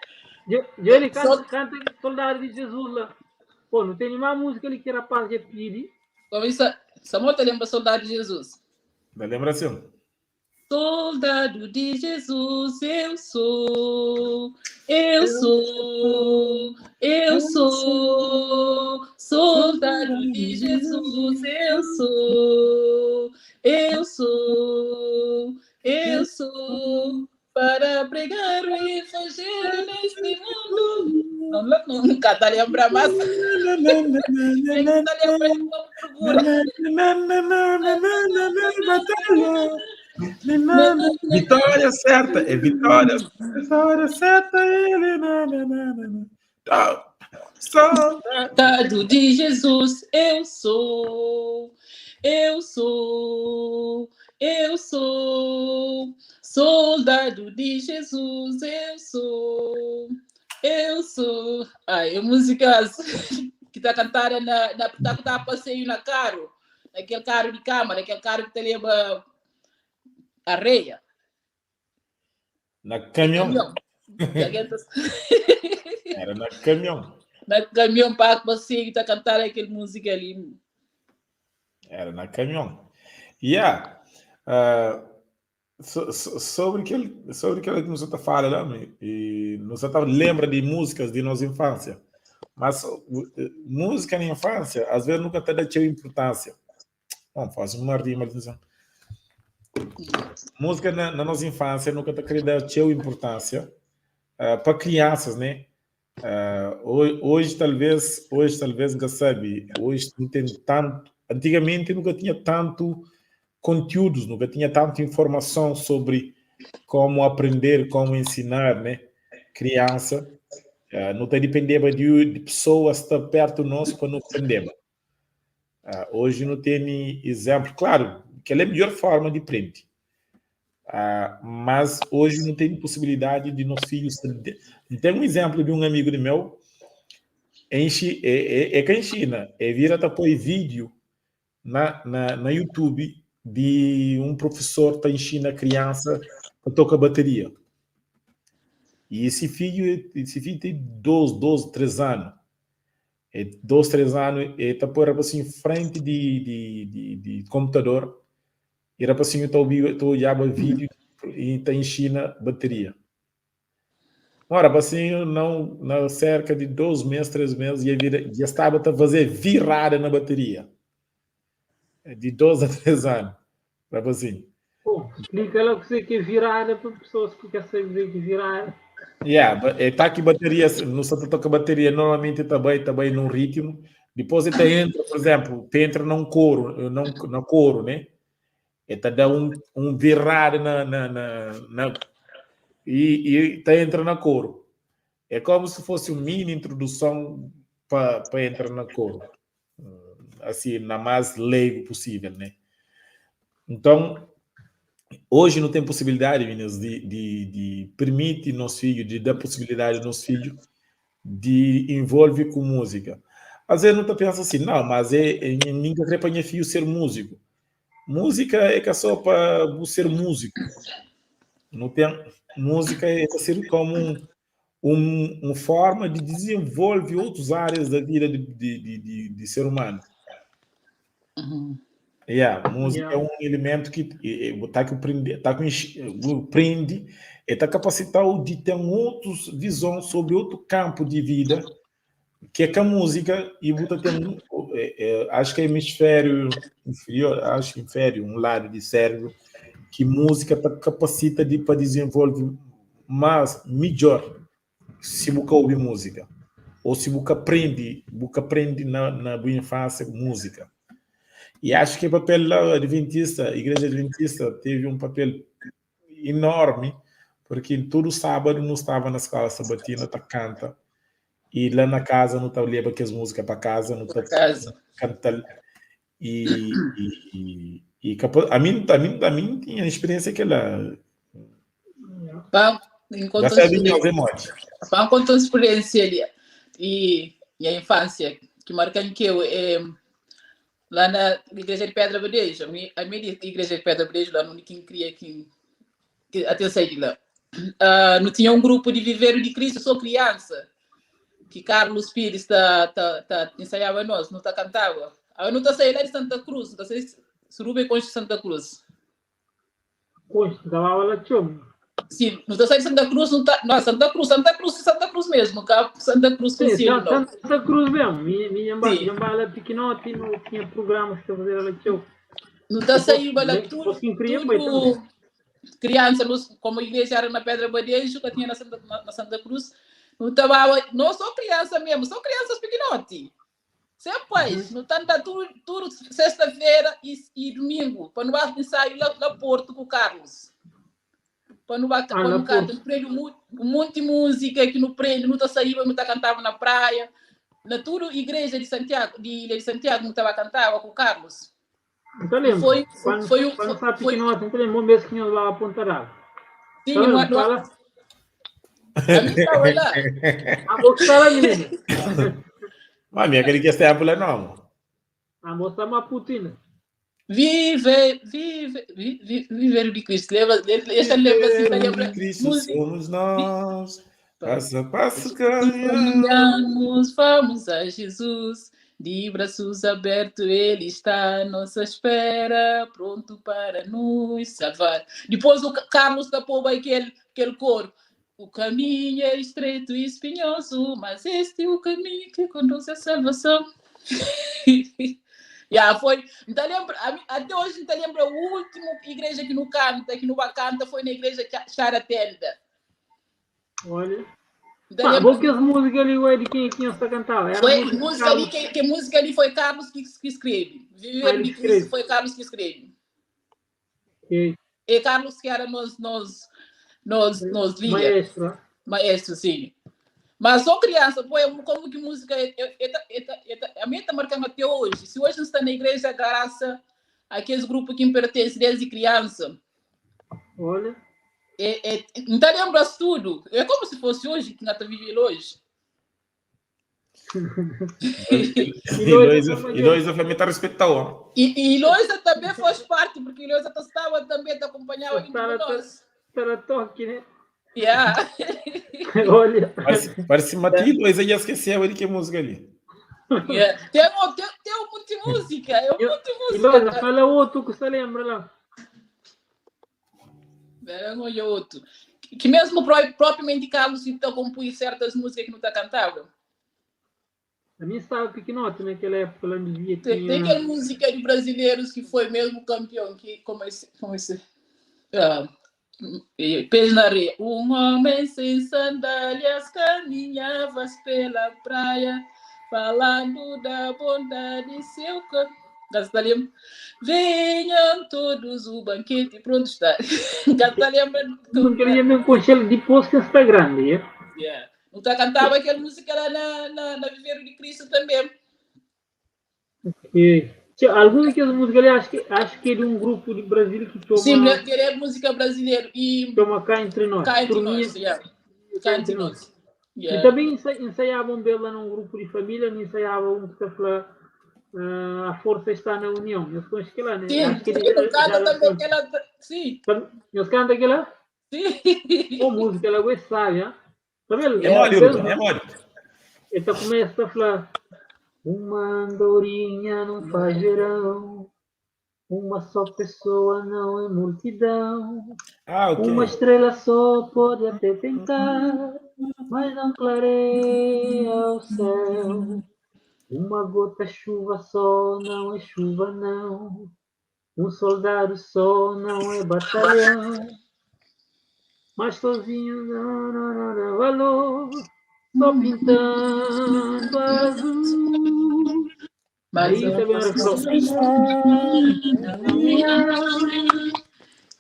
Johnny, canta, canta Soldado de Jesus lá. Pô, não tem nenhuma música ali que rapaz já pede. Como isso, Samuel tá lembra Soldado de Jesus. Da lembra sim. Soldado de Jesus eu sou, eu sou, eu sou. Soldado de Jesus eu sou, eu sou, eu sou. Para pregar o evangelho neste mundo. Não, não, nunca tá lembra mais. Quem tá lembrando, procura. Vitória certa, é vitória, vitória certa, ele. Na, na, na, na, na. Soldado de Jesus, eu sou, eu sou, eu sou. Soldado de Jesus, eu sou, eu sou. Ai, é música que tá cantada na, na tá, tá passeio na carro, naquele carro de câmara, naquele carro que te leva areia. Na caminhão. Era na caminhão. Na caminhão para passeio tá cantar aquela música ali. Era na caminhão. Yeah. Uh, so, so, sobre aquele sobre aquilo que você tá fala lá, e você tá lembra de músicas de nossa infância. Mas música na infância, às vezes nunca tá dando importância. Bom, faz uma rima, atenção. Música na, na nossa infância nunca tá querendo dar importância uh, para crianças, né? Uh, hoje, talvez, hoje talvez nunca sabe, hoje não tem tanto, antigamente nunca tinha tanto conteúdos, nunca tinha tanta informação sobre como aprender, como ensinar, né? Criança, uh, não tem depender de, de pessoas estar perto de nós para não aprender. Uh, hoje não tem exemplo, claro, que é a melhor forma de aprender. Uh, mas hoje não tem possibilidade de nossos filhos. Tem um exemplo de um amigo de meu, em, é, é, é que em China, é vira até põe vídeo na, na, na YouTube de um professor que ensina a criança a tocar bateria. E esse filho, esse filho tem 12, 12, 3 anos. É 2, 3 anos, e está pôr assim em frente de, de, de, de computador e rapazinho está a olhar o vídeo e está ensina bateria. Ora, rapazinho, não, na cerca de 2 meses, 3 meses, já, vira, já estava a fazer virada na bateria. De 2 a 3 anos, rapazinho. Pô, explica lá o que é virada para pessoas que querem saber que virada. Yeah, está aqui bateria, não só toca bateria, normalmente também tá bem num ritmo. Depois ele entra, por exemplo, te entra num coro, num, no coro, né? Ele dá um, um virada na, na, na, na e, e tá entra na coro. É como se fosse uma mini introdução para entrar na coro. Assim, na mais leigo possível, né? Então, hoje não tem possibilidade, meninas, de, de, de permitir nosso filho, de dar possibilidade ao nosso filho de envolver com música. Às vezes não tá pensando assim, não, mas é, é ninguém quer para meu filho ser músico. Música é que é só para ser músico. Não tem música é ser como um, um, uma forma de desenvolver outras áreas da vida de, de, de, de, de ser humano. Uhum. Yeah, música Yeah. é um elemento que está que prende, tá que prende, está capacitado de ter outras visões sobre outro campo de vida. Que é que a música e bu ta ten acho que é hemisfério inferior, acho que inferior, um lado de cérebro que música ta capacita de pa desenvolve mais melhor se bu ka obi música ou se bu ka prende, bu ka prende na bu infância música. E acho que o papel da Adventista, a Igreja Adventista teve um papel enorme, porque todo sábado nós estava na escola sabatina ta canta e lá na casa não tá leva aquelas músicas para casa, não tá cantar e a mim tinha a experiência que ela Pá, enquanto pá, conta uma experiência ali e a infância que marca que eu é, lá na igreja de Pedra Badejo, a minha igreja de Pedra Badejo lá no quem cria que até saí de lá. Não tinha um grupo de Viveiro de Cristo, sou criança, que Carlos Pires tá ensaiava nós, não tá cantava. Eu não tá saindo lá de Santa Cruz, não tá saindo Surube com Santa Cruz. Pois, dava lá chum. Sim, não tá saindo de Santa Cruz, não tá, não, Santa Cruz, Santa Cruz, Santa Cruz mesmo, cá Santa Cruz Sim, não. Santa Cruz mesmo. Minha bala pequenote, não tinha programas para fazer lá chum. Não tá saindo lá tudo, tudo criança, como a igreja era na Pedra Badejo, que tinha na Santa Cruz, não tava, não só criança mesmo, só crianças pequenote. Sempre pais, não tá tudo sexta-feira e domingo, para não ensaio lá Porto com o Carlos. Para não cantar, prende um monte de música que não prende, não tá saindo, não tá cantava na praia. Na tudo igreja de Santiago, de Ilha de Santiago, não tava cantava com o Carlos. Então lembro. Foi quando sabe que nós não temos mesmo que nós lá apontará. Sim, não fala. A mim estava lá. A moça lá, menino. Mas minha querida que esta é não. A moça é uma putina. Vive, vive, vive, viver de Cristo. Lembra, esta lembra assim, lembra. Cristo somos nós. Passo a passo caminhamos, vamos a Jesus. De braços abertos, ele está à nossa espera, pronto para nos salvar. Depois o Carlos tapou aquele coro. O caminho é estreito e espinhoso, mas este é o caminho que conduz à salvação. Yeah, foi. Então, lembra, até hoje não lembro a última igreja que não canta, que não canta, foi na igreja Charatenda. Olha. Então, bom que as músicas ali ué, de quem está cantava. Era foi música ali, que música ali foi Carlos que escreve. Viver de Cristo foi Carlos que escreve. Okay. E Carlos que era nos líder. Maestro. Maestro, sim. Mas sou criança, pô, como que música... A minha está marcando até hoje. Se hoje não está na igreja, graça àqueles grupos que me pertencem desde criança. Olha. Não lembra tudo. É como se fosse hoje, que nós estamos vivendo hoje. E Loisa também está respeitando. E Loisa também faz parte, porque Loisa estava também, te acompanhava aqui com nós. Era toque, né? Yeah. Olha. Parece Mati Loisa já esqueceu de que música ali. Yeah. Tem um monte de música. É um monte de música. Loisa, fala outro que você lembra lá. Era um outro. Que mesmo propriamente Carlos então compõe certas músicas que não está cantando. A minha estava pequenote naquela época, lá no dia. Tem aquela música de brasileiros que foi mesmo campeão, que como esse Peixe na areia. Um homem sem sandálias caminhava pela praia, falando da bondade seu corpo. Venham todos, o banquete pronto está. Não queria mesmo com cheiro de posto que está grande. É? Yeah. Não tá cantava aquela música lá na Viveiro de Cristo também. Ok. Algumas daquelas músicas ali, acho que é de um grupo de Brasil que toma... Sim, é música brasileira. E... Toma Cá Entre Nós. Cá Entre Nós, yeah. Cá Entre Nós. Yeah. E também ensaiavam bem lá num grupo de família, não ensaiavam um que está a força está na união. Eu conheço que lá, né? Sim, acho que ele, canta também aquela... Sim. Eles cantam aquela? Sim. Pô, música, ela é sábia. Tá vendo? É mole, é mole. Ele começa a falar... Uma andorinha não faz verão, uma só pessoa não é multidão. Ah, okay. Uma estrela só pode até tentar. Mas não clareia o céu. Uma gota chuva só não é chuva, não. Um soldado só não é batalhão. Mas sozinho não, não, não dá valor. Só pintando azul. Mas Aí eu também era posso refrão.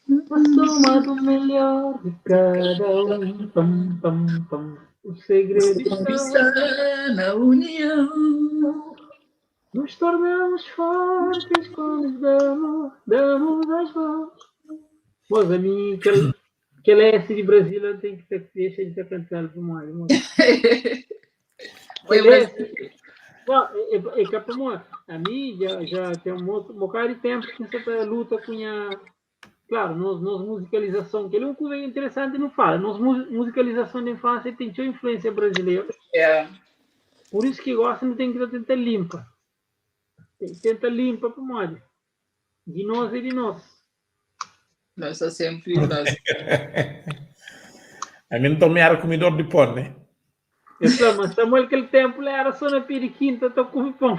A soma do melhor de cada um. Pam, pam, pam. O segredo está Está na união. Nos tornamos fortes quando nos damos, damos as mãos. Moça, a mim, aquele, aquele S de Brasília tem que ter, deixa de ser cantado por mais. Foi Aquele Brasil. S. Não, é, é, é que, amor, a mim já, já tem um bocado de tempo que essa luta com a. Claro, nós, nós musicalização, que ele é um coisa interessante, não fala. Nós musicalização da infância tem sua influência brasileira. É. Por isso que gosta, não tem que tentar limpa. Tem que tentar limpa para moda. De nós é de nós. Nós só sempre nós. A mim também era comidor de pão, né? Eu falei, mas Samuel, aquele tempo lá era só na periquinta, tô comendo pão.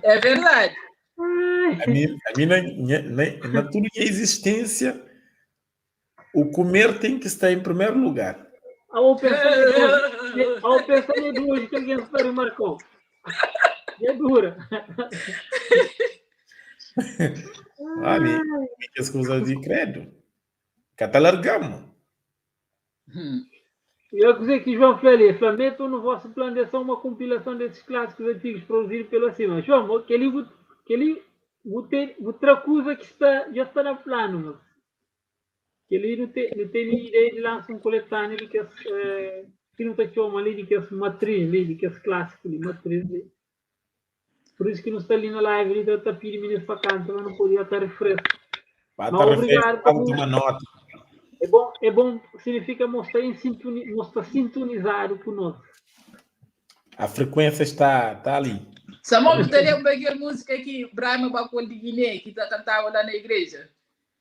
É verdade. A mim na, na, na tudo que é existência, o comer tem que estar em primeiro lugar. Ao pensar ao pensar é duro que alguém se remarcou. É dura. Olha, que as coisas de credo. Catalargamos. Eu dizer que João Félix, metam no vosso plano de ação uma compilação desses clássicos antigos produzidos pelo acima. João, aquele, aquele, outra coisa que está, já está no plano, mas que ele não tem ideia de lançar um coletâneo de que as, que não está chamando ali, de que as matriz ali, de que as clássicos ali, matriz ali. Por isso que não está ali na live, ele está pedindo meninos para cantar, mas não podia estar refresco. Vai Mas estar obrigado refresco, por- tomar nota. É bom, significa mostrar, em sintoni, mostrar sintonizado conosco. A frequência está ali. Samuel, tu lembra aquela música que Brahma Bacol de Guiné, que tá cantava lá na igreja?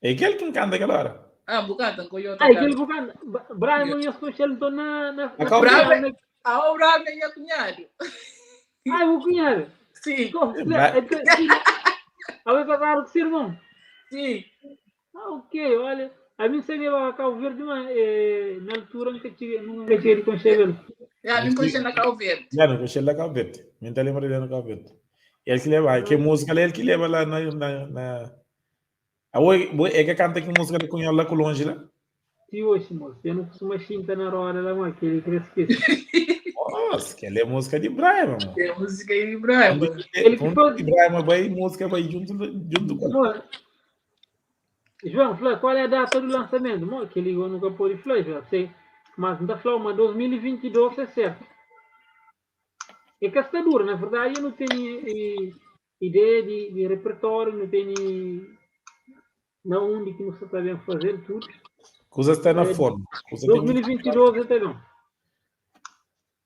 É aquele que canta aquela hora. Ah, bucanta, com eu Ah, aquele bocado, Brahma e os estão na... na, na, Brahma- na, Ah, o Brahma é meu cunhado. Ah, o cunhado. Sim, Como? É que- Ah, vai casar com o seu irmão. sim. Ah, ok, olha. A mim seria a Cabo Verde, mas na altura nunca tive, nunca tive de conhecer. É, me conhece na Cabo Verde. Já não conhece lá Cabo Verde. Me tá lembrando dele no Cabo Verde. Ele que leva, que música ele que leva lá na na, na... A oi, é que canta que música de cunhado lá com longe lá. Se hoje, moço, eu não costumo xintar na hora lá, mas que ele cresce. Nossa, que ela é música de Brahma, mano. É música de Brahma. Ele que faz- De Brahma vai música vai junto junto com. Moço, João, fala, qual é a data do lançamento? Moço, que ligou nunca pôde falar, já sei. Mas não está falando, mas 2022 é certo. É que está dura, na verdade, eu não tenho ideia de repertório, não tenho na onde que não se está bem fazer tudo. Coisa está na É, forma. Coisa tem que- 2022 até não.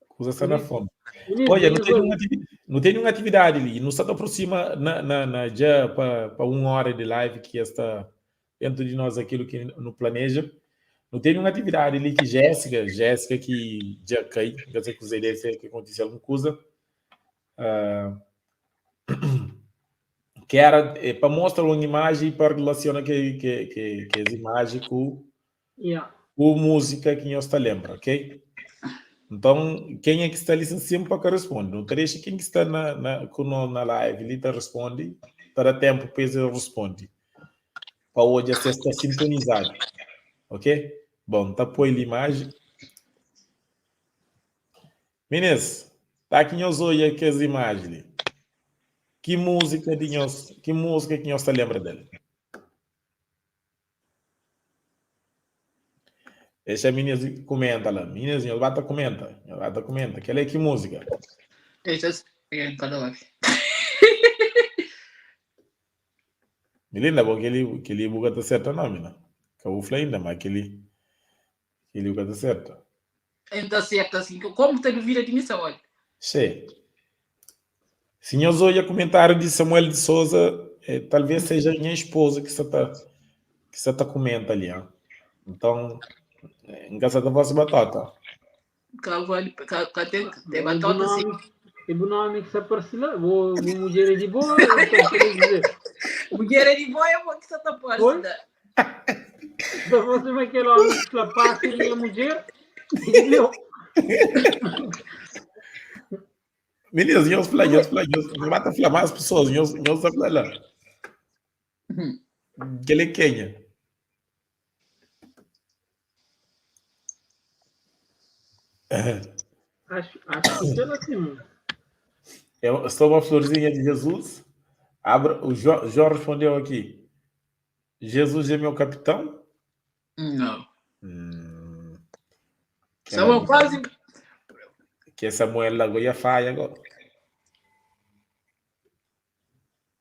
Coisa está na forma. Menino, Olha, não tem menino, nenhuma atividade, não tem nenhuma atividade ali. Não está aproxima na, na, na, já para uma hora de live que está dentro de nós aquilo que não planeja. Não tem nenhuma atividade ali que Jéssica que já cai, quer dizer que os ideia que aconteceu alguma coisa. Que era para mostrar uma imagem e para relacionar que as imagens com Yeah. com música que nós está lembra, ok? Então, quem é que está ali sempre para que responde? Não deixa quem que está na, na, com nós na live ali tá responde, para tempo para ele responde. Para hoje você está sintonizado, ok? Bom, tá põe a imagem. Meninas, tá aqui nós hoje aqui as imagens ali. Que música de nós, que música que nós está lembra dela? Deixa a meninas comenta lá. Meninas, nós bata comenta. Nós bata comenta. Que é que música? Deixa eu cada hora. Melinda, bom, aquele buga tá certo não, mina. Que eu falei ainda, mas aquele buga tá certo. Então, certo, assim, como tem dúvida de mim, Samuel? Sim. Senhor Zoia, comentário de Samuel de Souza, talvez seja minha esposa que está ki sa ta kumenta li, ah. Nton, N ka sa ta fase batota. Ka vale, ka, ka ten, ten batota sim. E bu nome ki sa parse la? Bo, bo mulher é de boa, então quer dizer. Mulher é de boa, é bo que sa ta parse Oi? la. Da você mas aquele homem que fala passa minha mulher e meu. Meninas, nhos fla, nhos fla, nhos não ta fla mais pessoas, nhos, nhos ta fla lá. Kel é kenha? Acho, acho que ela assim, mano. Eu sou uma florzinha de Jesus. Abra, o João, João respondeu aqui. Jesus é meu capitão? Não. Hum, que Samuel ela- quase. Que Samuel Lagoia falha agora.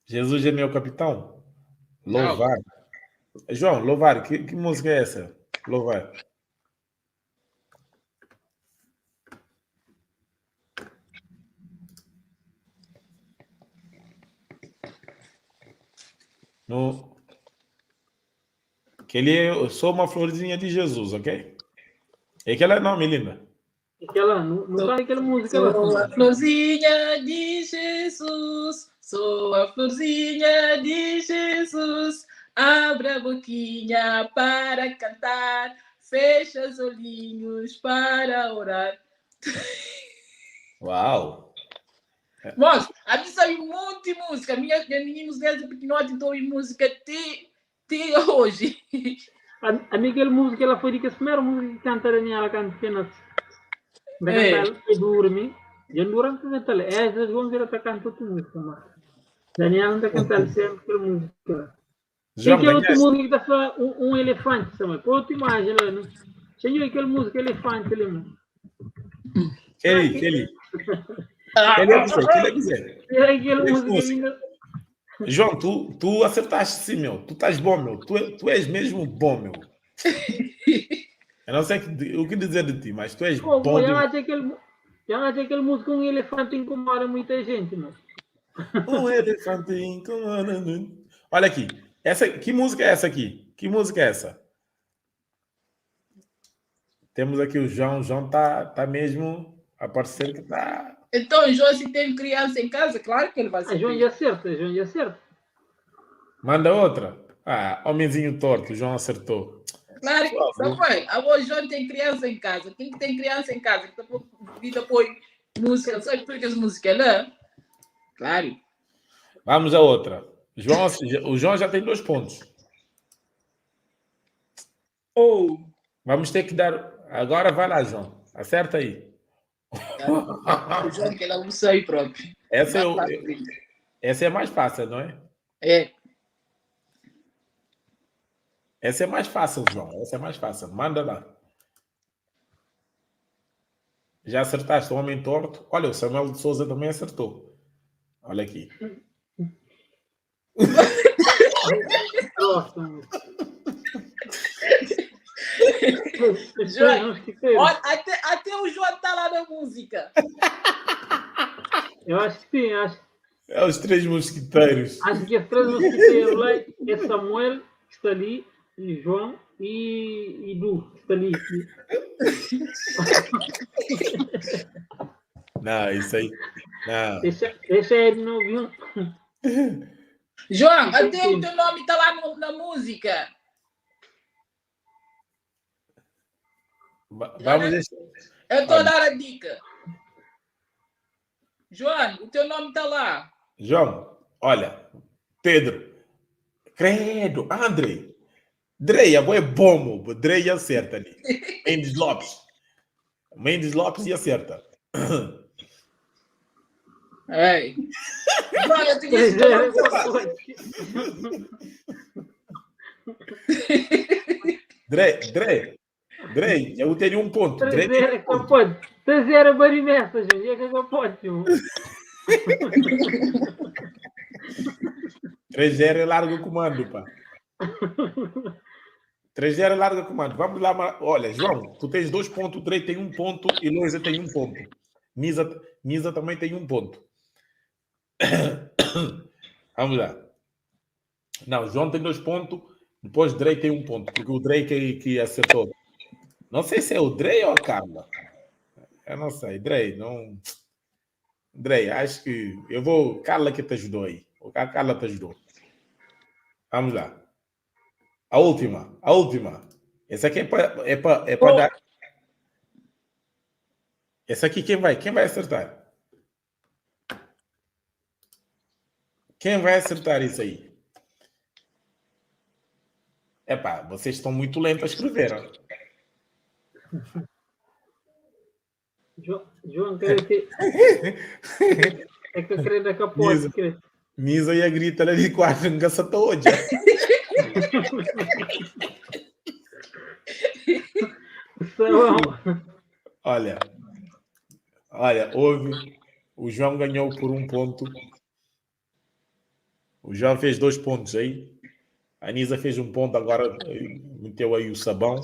Jesus é meu capitão. Louvar. João, louvar. Que, que música é essa? Louvar. No... Que ele é, eu sou uma florzinha de Jesus, ok? É aquela não, menina. Aquela, não, não tá aquela música lá. Sou a florzinha de Jesus, sou a florzinha de Jesus. Abre a boquinha para cantar, fecha os olhinhos para orar. Uau! Moço, a mim sabe um monte de música. Minha, minha meninos desde pequenote então ouvem música até, até hoje. A, a mim aquela música, ela foi de que a primeira música que canta a Daniela canta pequena. Da É. cantar, eu dormi. Eu durante a cantar, essas vão vir a cantar outra música, mas Daniela não está cantando sempre aquela música. Tem João, aquela outra ganhaste. música que está falando um, um elefante, Samuel. Põe outra imagem lá. Não? Senhor, aquela música elefante ali, mano. Kelly, Kelly. Kelly é você, Kelly é você. É aquela Esse música música. ainda. João, tu, tu acertaste sim, meu. Tu estás bom, meu. Tu, tu és mesmo bom, meu. Eu não sei que- o que dizer de ti, mas tu és Pô, bom. pô, já De... acho aquele, já acho aquele música um elefante incomoda muita gente, mano. Um elefante incomoda. Olha aqui. Essa, que música é essa aqui? Que música é essa? Temos aqui o João. O João tá, tá mesmo a parecer que tá. Então, João, se tem criança em casa, claro que ele vai A João saber. já acerta, a João já acerta. Manda outra. Ah, homenzinho torto. O João acertou. Claro que Por favor. Samuel, a avó João tem criança em casa. Quem que tem criança em casa? Que tá vida põe música, sabe por que as músicas lá? Claro. Vamos a outra. João, o João já tem dois pontos. Ou Vamos ter que dar. Agora vai lá, João. Acerta aí. o João que ela usa aí próprio. Essa é, o- essa é a mais fácil, não é? É. Essa é mais fácil, João. Essa é mais fácil. Manda lá. Já acertaste o homem torto. Olha, o Samuel de Souza também acertou. Olha aqui. Nossa, mano. Os João, três mosquiteiros. Olha, até, até o João tá lá na música. Eu acho que sim, acho, É os três mosquiteiros. acho que os três mosquiteiros lá é Samuel, que está ali, e João e, e Du, que está ali. Não, isso aí. Não. Deixa, deixa ele no viu? João, até o teu nome tá lá no- na música. Va- Vamos deixar. Eu estou a Olha. dar a dica. João, o teu nome tá lá. João, olha. Pedro. Credo. André. Dreia, é bom, meu. Dreia acerta ali. Mendes Lopes. Mendes Lopes e acerta. Ei. João, eu te disse que teu nome tá lá. Dre, Dre, Dre, eu tenho um ponto. Dre tem 3-0 um que ponto. pode. 3-0 barimessa, gente. É que não pode, tio. 3-0 é larga o comando, pá. 3-0 é larga o comando. Vamos lá, olha, João, tu tens dois pontos, o Dre tem um ponto e Loisa tem um ponto. Nisa, Nisa também tem um ponto. Vamos lá. Não, João tem dois pontos, Depois Drey tem um ponto, porque o Drey que, que acertou. Não sei se é o Drey ou a Carla. Eu não sei. Drey, não. Drey, acho que eu vou. Carla que te ajudou aí. A Carla te ajudou. Vamos lá. A última, a última. Essa aqui é para é pra, é pra dar. Essa aqui quem vai? Quem vai acertar? Quem vai acertar isso aí? Epá, vocês estão muito lentos a escrever. Ó. João, quer que... É que eu queria dar capote. Nisa, Nisa ia gritar ali quase nunca se hoje. Olha, olha, houve. O João ganhou por um ponto. O João fez dois pontos aí. A Nisa fez um ponto, agora meteu aí o sabão.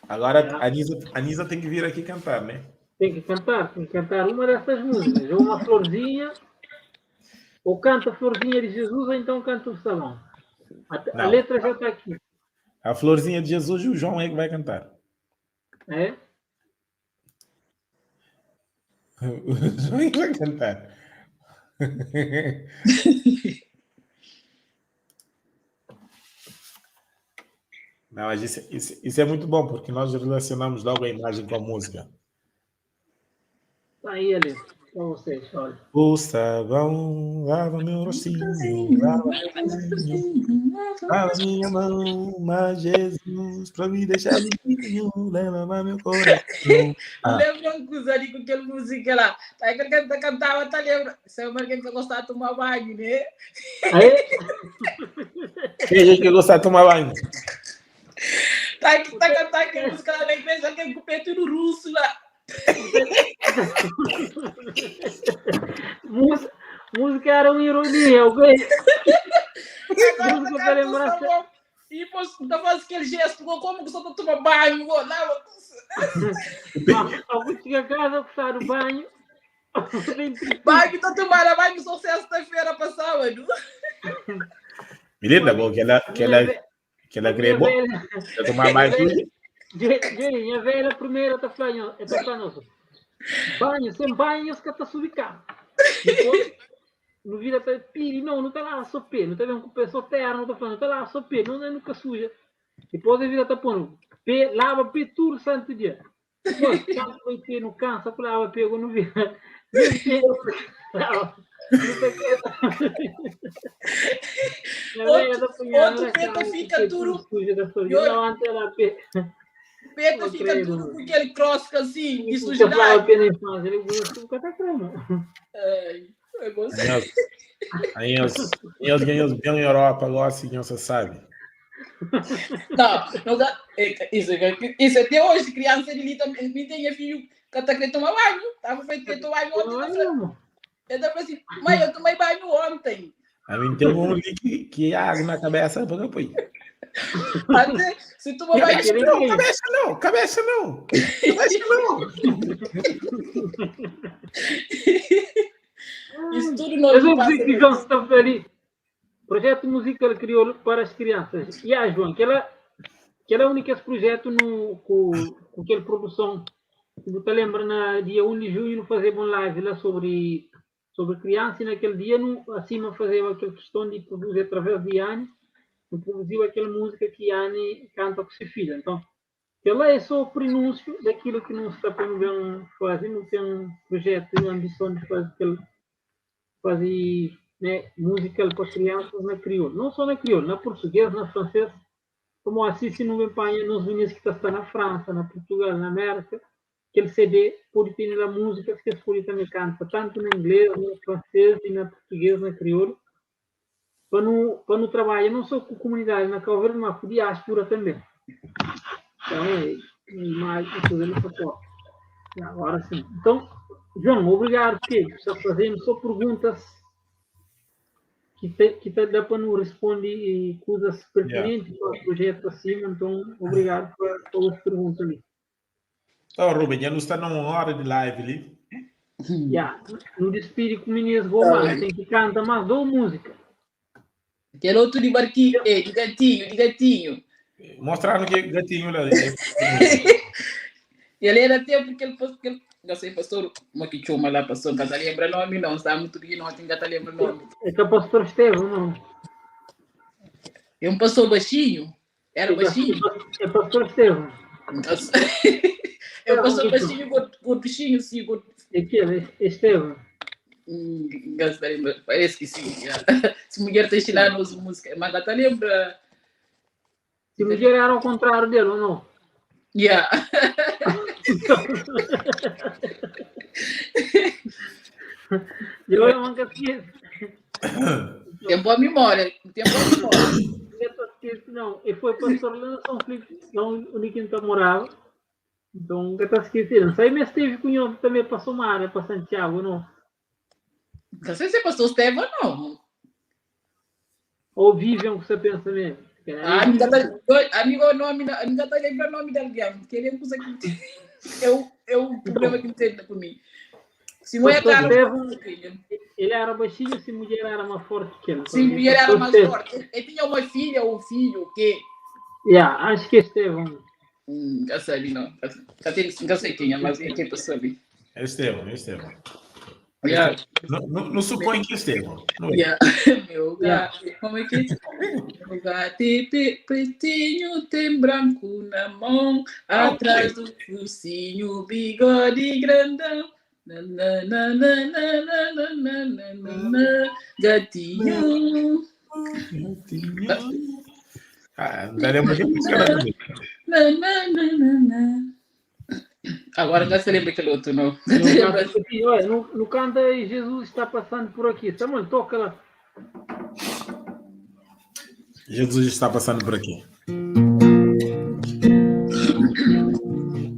Agora a Nisa, a Nisa tem que vir aqui cantar, né? Tem que cantar, tem que cantar uma dessas músicas. Ou uma florzinha, ou canta a florzinha de Jesus, ou então canta o sabão. A, a letra já está aqui. A florzinha de Jesus, o João é que vai cantar. É? O João é que vai cantar. Não, mas isso, isso, isso é muito bom, porque nós relacionamos logo a imagem com a música. Tá aí, ali, com vocês, olha. O sabão lava meu rostinho, lava meu cabelinho, lava minha mão, mas Jesus, pra me deixar limpinho, leva meu coração. Ah. Lembra um coisa ali com aquela música lá. Tá aí que ele cantava, tá lembra? Isso é uma que gostava de tomar banho, né? Aí? Quem é que gosta de tomar banho? Tá aí que tá cantando aquela música lá na igreja, aquele com o peito no russo lá. Música, música era uma ironia, ok? Agora Música tá para cantando lembrar. sabão. E depois tá fazendo aquele gesto, como que só tá tomando banho, lá. Alguns chegam a casa, gostar do banho. Banho, tá tomando banho só sexta-feira para sábado. Menina, bom, que ela, que ela, que ela crê bom. Ela tomar banho tudo. Minha velha primeira tá falando, tá falando, banho, sem banho, os caras tá subicando. Depois, no vira tá piri, não, não tá lá só pé, não tá vendo com pessoa terra, não tá falando, tá lá só pé, não é nunca suja. Depois a vida tá pondo, pé, lava pé tudo santo dia. Depois, quando vai ter no cansa, lava pé, não vira. Nem pé, lava. Outro peto fica tudo. Peto fica tudo com aquele cross assim, de sujidade. Aí eles ganham bem na Europa agora, assim, você sabe. Não, não dá. Isso, isso até hoje, criança de também tem filho que está querendo tomar banho. Estava feito que tomar banho ontem. Eu estava assim, mãe, eu tomei banho ontem. A mim tem um ali que, que água na cabeça, porque põe. Até se toma banho. Não, cabeça não, cabeça não. Cabeça não. Isso tudo não Eu não sei que João está ali. Projeto musical crioulo para as crianças. E a João, que ela, que ela é a única esse projeto no, com, com aquela produção. Você lembra na dia 1 de junho fazer um live lá sobre sobre criança e naquele dia no, acima fazer aquela questão de produzir através de Yane, produziu aquela música que Yane canta com sua filha. Então, ela é só o prenúncio daquilo que não está para fazer, não tem um projeto, uma ambição de fazer aquele, fazer né, música para crianças na crioulo. Não só na crioulo, na português, na francês, como assiste no Empanha, nos meninos que estão na França, na Portugal, na América, aquele CD pode ter a música que eles podem também cantar, tanto no inglês, no francês e na português, na crioulo, para não, para não trabalhar não só com a comunidade na Cabo Verde, mas com a diáspora também. Então, é mais Agora sim. Então, João, obrigado, Pedro. Está fazendo só perguntas que te, que te dá para nos responder e coisas pertinentes para o projeto acima. Então, obrigado pelas perguntas ali. Então, Ruben, já não está numa hora de live ali. Yeah. No despide com meninas Gomar, tem que cantar mais duas músicas. Kel otu di barquinho, eh, di gatinho, di gatinho. Mostrando que gatinho lá. Ele era tempo que ele, que ele, não sei, pastor, como que chama lá, pastor, não lembra nome, não, está muito bem, não, tem que lembra nome. É que é pastor Estevão, não. É um pastor baixinho, era baixinho. É pastor Estevão. É um pastor baixinho, gorduchinho, assim, gordo. É que é Estevão. Parece que sim. Yeah. Se mulher tem ensinado música, mas até lembra. Se mulher era ao contrário dele ou não? Yeah. Eu nunca esqueço. Tem boa memória, tem boa memória. Não, e foi pastor lá no São Felipe, onde que eu morava. Então, nunca está esquecido. Não sei, mas esteve com ele também para Somar, para Santiago, não? Não sei se é pastor Estevão, não. Ou vivem o que você pensa mesmo? Ah, amigo, nome, ainda está lembrando o nome de alguém. Que ele é coisa que é o problema que tem comigo. Se mulher era ele era baixinho, se mulher era mais forte que ele. Sim, mulher era mais forte. Ele tinha uma filha ou um filho, o quê? Yeah, acho que é Estevão. Já sabe, não. Já sei quem é, mas é quem passou ali. É Estevão, é Estevão. Yeah. Não, não, não supõe que é Estevão. Não é? Yeah. Meu gato, como é que é? Meu gato pretinho tem branco na mão, atrás do focinho, bigode grandão. Na, na, na, na, na, na, na, na, na, na, gatinho. Gatinho. Ah, não lembro de música. Na, na, na, na, na. Agora já se lembra aquele outro, não. Olha, no canta aí, Jesus está passando por aqui. Samuel, toca lá. Jesus está passando por aqui.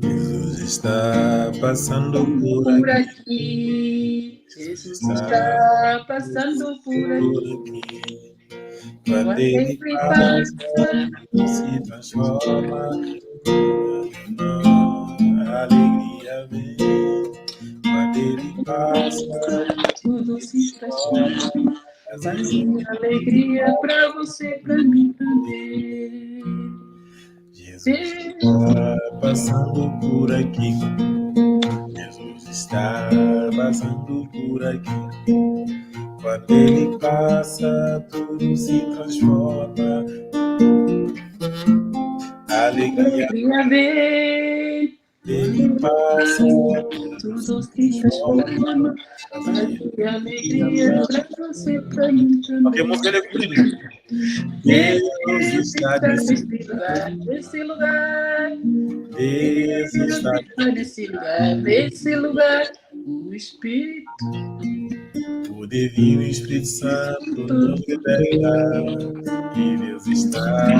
Jesus está passando por aqui. Jesus está passando por aqui. Quando ele passa, se transforma. A alegria vem. Quando ele passa, tudo se transforma. Traz alegria pra você, pra mim também. Jesus está passando por aqui. Jesus está passando por aqui. Quando ele passa, tudo se transforma. Alegria vem. Ele passa, tudo se transforma. Alegria pra você, pra mim também. Ok, música é comprida. Deus está nesse lugar, nesse lugar. Deus está nesse lugar, nesse lugar. O Espírito, o Divino Espírito Santo nos revela que Deus está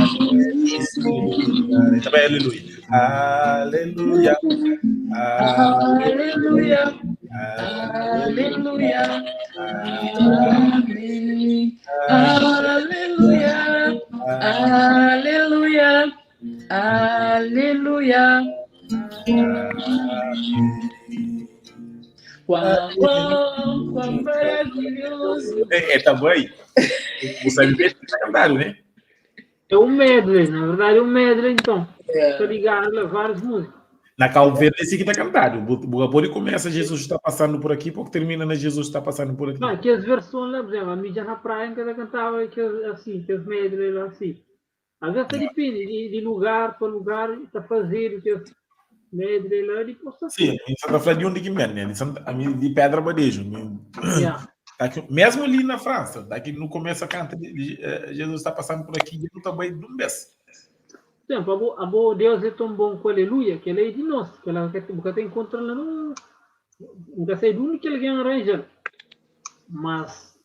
nesse lugar. Então, aleluia. Aleluia. Aleluia. Aleluia. Amém. Aleluia. Aleluia. Aleluia. Quão bom, quão maravilhoso. É também. Você sabe bem que está cantado, né? É um medley, na verdade é um medley, então. Estou ligado a várias músicas. Na Cabo Verde, esse que está cantado. O Gabori começa, Jesus está passando por aqui, porque termina na Jesus está passando por aqui. Não, que as versões lá, por exemplo, a mídia na praia, que ela cantava que, assim, que as medley lá, assim. Às vezes depende de lugar para lugar, está fazendo que as medley lá, depois assim. Sim, a gente está falando de onde que vem, né? De Pedra Badejo. Aqui, mesmo ali na França, daqui no começo a canta, Jesus está passando por aqui, e não também de um vez. Exemplo, a boa Deus é tão bom com aleluia, que ela é de nós, que ela que encontra lá no. Nunca sei de onde que alguém arranja. Mas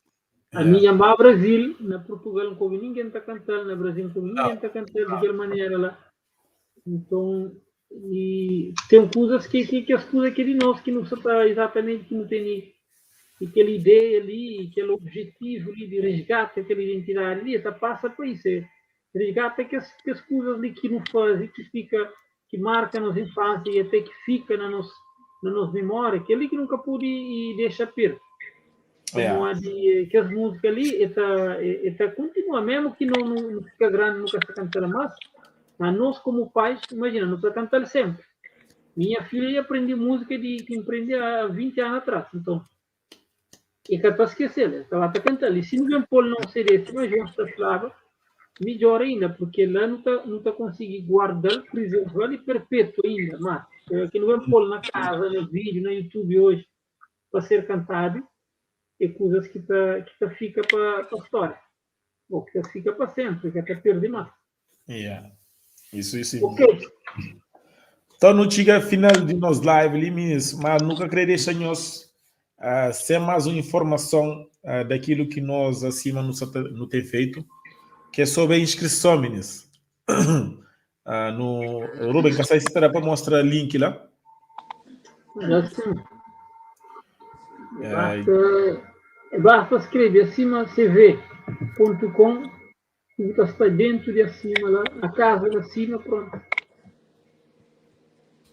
a minha má Brasil, na Portugal, não couve ninguém está cantando, na Brasil, não couve ninguém está cantando daquela maneira lá. Então, e tem coisas que as coisas aqui de nós que não está exatamente, que não tem aquela ideia ali, aquele objetivo ali de resgate, aquela identidade ali, essa passa por isso. Resgata que as coisas ali que não faz e que fica, que marca a nossa infância e até que fica na nossa memória, que é ali que nunca pude e deixa perder. Pamodi kes múzika li e ta e ta kontinua mesmu ki no nu fika grandi nu ka sta kanta-l mas, ma nos komu pais, imajina nu ta kanta-l senpri. Minha filha dja prende múzika di ki N prende a 20 anu atras, nton e ka ta skese-l, el ta ba ta kanta-l. I si nu ben pô-l na un CD sima João sta flaba, midjor ainda, purke la nu ta nu ta konsigi guarda-l, prizerva-l i perpetua inda mas. Ki nu ben pô-l na kaza, na vídiu, na YouTube oji, pa ser kantadu é kuzas ki ta ki ta fika pa pa stória ou ki ta fika pa senpri, ka ta perdi más. Yeah. Isso, isso. Ok. Então nu txiga final di nos live li, minis, mas nu ka kre dexa nhos sem mais un informason daquilo ki nos acima nu sa ta, nu tem feito, que é sobre a inscrição, minis. No Ruben, ka sai se ta da pa mostra link la? Dá sim. Basta, basta skrebe acima cv.com e bu ta sta dentro de acima lá, na casa de acima, pronto.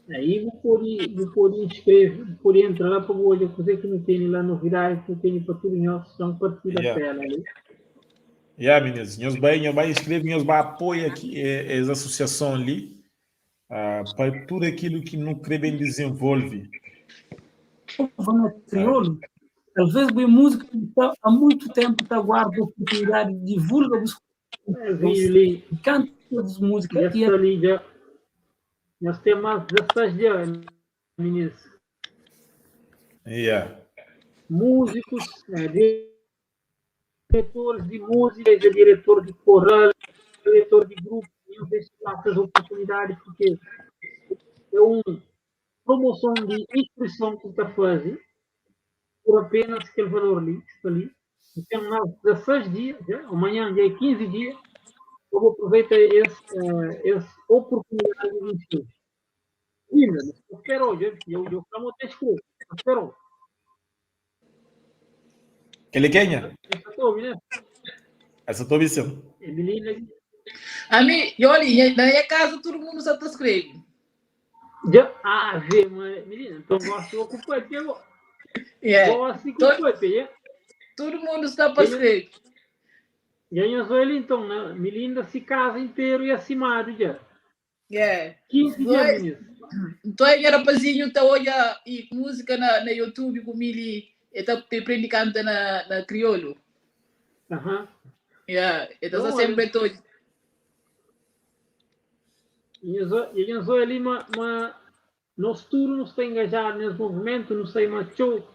Aí bu pode, bu pode inscreve, bu pode entrar lá para bu olha coisa que não tem lá, novidade que não tem para tudo nós, são partir da Yeah. tela ali. Ya, meninos, nhos bai inscreve, nhos bai apoia aqui es associação ali, pa tudo aquilo que nu kre ben desenvolve. Vana Crioulo, talvez boa música que está há muito tempo tá guarda a oportunidade de divulgar os É, vídeo ali, canta as músicas já e está ali, já. Nós temos mais 16 dias, meninos. Yeah. Músicos, diretores de música, diretor de coral, diretor de grupo, eu vejo essas oportunidades porque é uma promoção de inscrição que está fazendo por apenas aquele valor ali, que está ali. Então, mais 16 dias, já, amanhã já é 15 dias, eu vou aproveitar essa oportunidade de inscrever. Ainda, espero, eu chamo até escrever, espero. Ele quem? Essa tô ouvindo, né? Essa tô ouvindo. Emelina aqui. A mim, olha, na minha casa todo mundo só te escreve. Já, vê, mas, menina, então gosto de ocupar, eu Yeah. gosto de ocupar, é? Todo mundo está para escrever. E aí eu sou ele então, né? Melinda se casa inteiro e acimado já. Yeah. 15 dias, Vai. menino. Então, aí, rapazinho, tá olha e música na YouTube comigo, e tá aprende canta na crioulo. Aham. Yeah. Então, Não, só sempre tô. E eu sou ali, mas nós tudo não está engajado nesse movimento, não sei, mas show.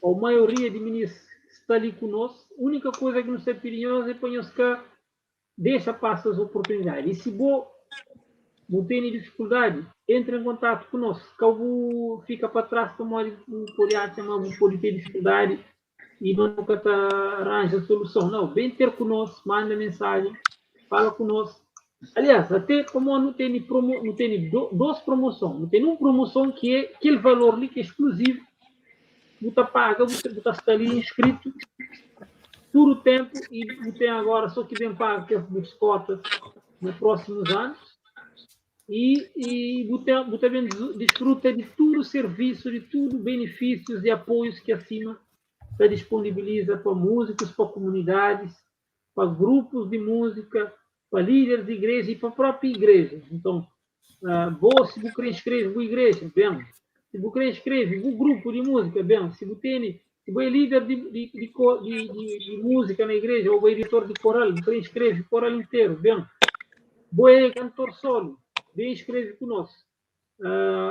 A maioria de meninos está ali conosco. A única coisa que não sei perigosa é para nós que deixa passar as oportunidades. E se vou não tem dificuldade, entra em contato conosco. Caso fica para trás, como pode chamar, pode ter dificuldade e nunca tá arranja solução. Não, vem ter conosco, manda mensagem, fala conosco. Aliás, até como não tem promo, não tem duas promoções, não tem uma promoção que é aquele valor ali que é exclusivo, você paga, você está ali inscrito todo o tempo e não tem agora só que vem pago que é as cotas nos próximos anos. E você também desfruta de todo o serviço, de tudo benefícios e apoios que acima se disponibiliza para músicos, para comunidades, para grupos de música, para líderes de igreja e para a própria igreja. Então, boa se você quer inscrever a igreja, bem. Se você quer inscrever o grupo de música, bem. Se você tem, se você é líder de música na igreja ou diretor de coral, você inscreve o coral inteiro, bem. Você é cantor solo, bem, inscreve conosco.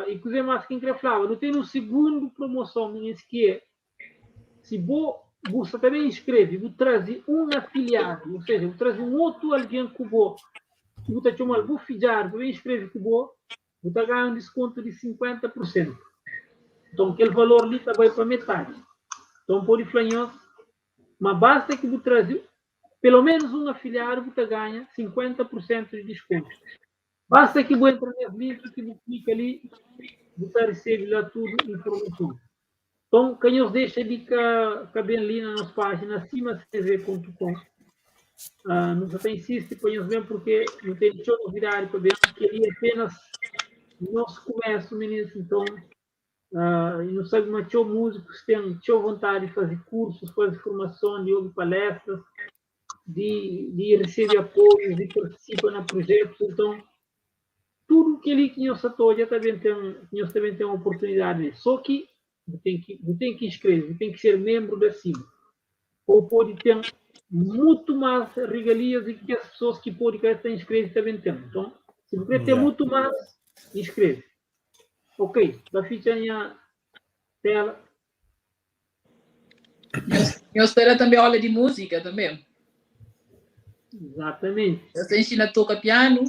E coisa mais que queria falar, não tem um segundo promoção, meninas, que é, se você também inscreve, você traz um afiliado, ou seja, você traz um outro alguém que você, você chama, você filhar, você inscreve com você, você ganha um desconto de 50%. Então, aquele valor ali está bem para metade. Então, pode falar, mas basta que você traz pelo menos um afiliado, você ganha 50% de desconto. Basta que você entre nesse link, que você clica ali, você recebe lá tudo, informação. Então, quem nos deixa de caber ali na nossa página, acima c v ponto com. Nos até insiste, põe os bem, porque não tem nenhuma novidade para ver, que ali apenas nosso começo, meninos. Então, E nu sabe ma txeu múzikus ten txeu vontadi di faze kursus, faze formason, di obi palestras, di resebe apoius, di partisipa na prujetus. Nton, tudu kel-li ki nhos sa ta odja ta ben ten, nhos ta ben ten oportunidadi li. Só ki bu ten ki, bu ten ki inskreve, bu ten ki ser menbru da SIMA. Pa bu pode ten mutu más rigalias di ki kes pesoas ki pode ka ta inskreve ta ben ten. Nton, si bu kre ten mutu más, inskreve. Ok, ta fitxa nha tela. Nhos ta da tanbe aula di múzika tanbe? Exatamente. Nhos ta inxina toka pianu?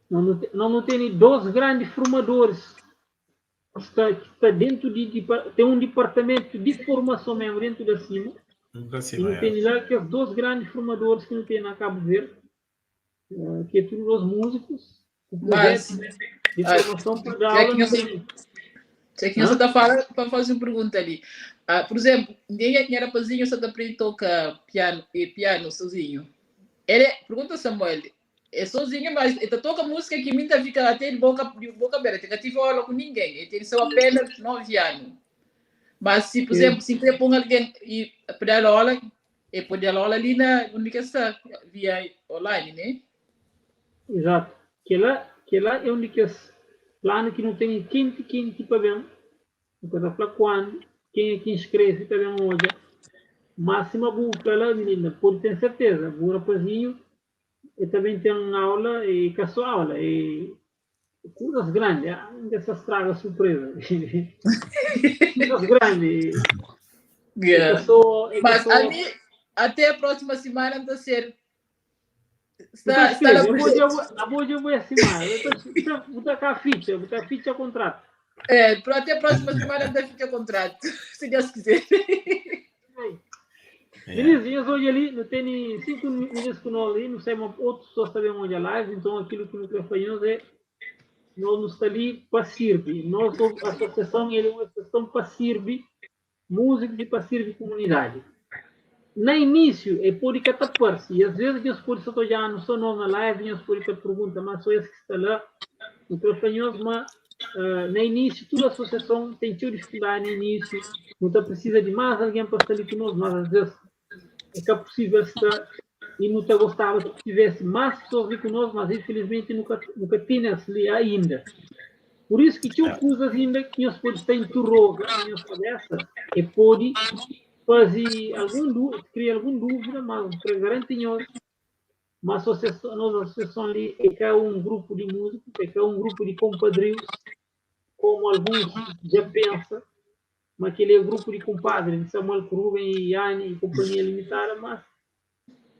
Nos nu tene dos grandi formadoris ki sta, ki sta dentu di, di, ten un dipartamentu di formason mesmu dentu da SIMA. Da E SIMA, nu é. tene la kes dos grandi formadoris ki nu ten na Kabu Verdi, ki é tudu dos múzikus, ku Mas, projetu di formason pa da já aula ki nu nhos tene. já ki nhos Hã? ta fala, pa faze un pergunta li. Por exemplo, nha, nha rapazinho sa ta prende toka piano, e piano sozinho. Ele, pergunta Samuel, é sozinho, mas ele ta toka música ki mi ta fika até de boca aberta. Ka tive aula com ninguém. Ele tem só apenas 9 anos. Mas se, por exemplo, se quer pôr alguém e para dar aula, e pode dar aula ali na onde que está, via online, né? Exato. Kel-la é un di kes planu ki nu ten kenti kenti pa ben. Nu ka ta fla kuandu, kenha ki inskreve ta ben odja. Má sima bu fla la, minina, pode ten serteza, bu rapazinhu e ta ben ten aula e ka só aula, e kuzas grandi. Inda sa straga surpreza. Kuzas grandi. E ka só, e ka Mas só a mim, até a próxima semana está ser Está, está, está na escreve, projeto. abo dja vou assinar. Vou cá a ficha, vou cá ficha contrato. É, até a próxima semana ainda fica contrato, se Deus quiser. Meninos, nós hoje ali, não tem 5 minutos com nós ali, não sei, mas outras pessoas também hoje a live, então aquilo que nós queremos fazer é, nós não está ali para servir. Nós, a associação, ele é uma associação para servir músicos e para servir comunidade. Na início, é pode catapar-se, e às vezes nós pode só olhar no seu nome na live, nós pode ter pergunta, mas só esse que está lá, no que nós, mas na início, toda associação tem que dificuldade no início, não tá precisa de mais alguém para estar ali conosco, mas às vezes é que é possível estar, e não tá gostava que tivesse mais pessoas ali conosco, mas infelizmente nunca tinha ali ainda. Por isso que tinha coisas ainda que nós pode estar interroga na nossa cabeça e pode fazer algum criar algum dúvida, mas para garantir nós, uma associação, nossa associação ali é que é um grupo de músicos, é que é um grupo de compadrios, como alguns já pensam, mas aquele é grupo de compadres, de Samuel Ruben e Yane e Companhia Limitada, mas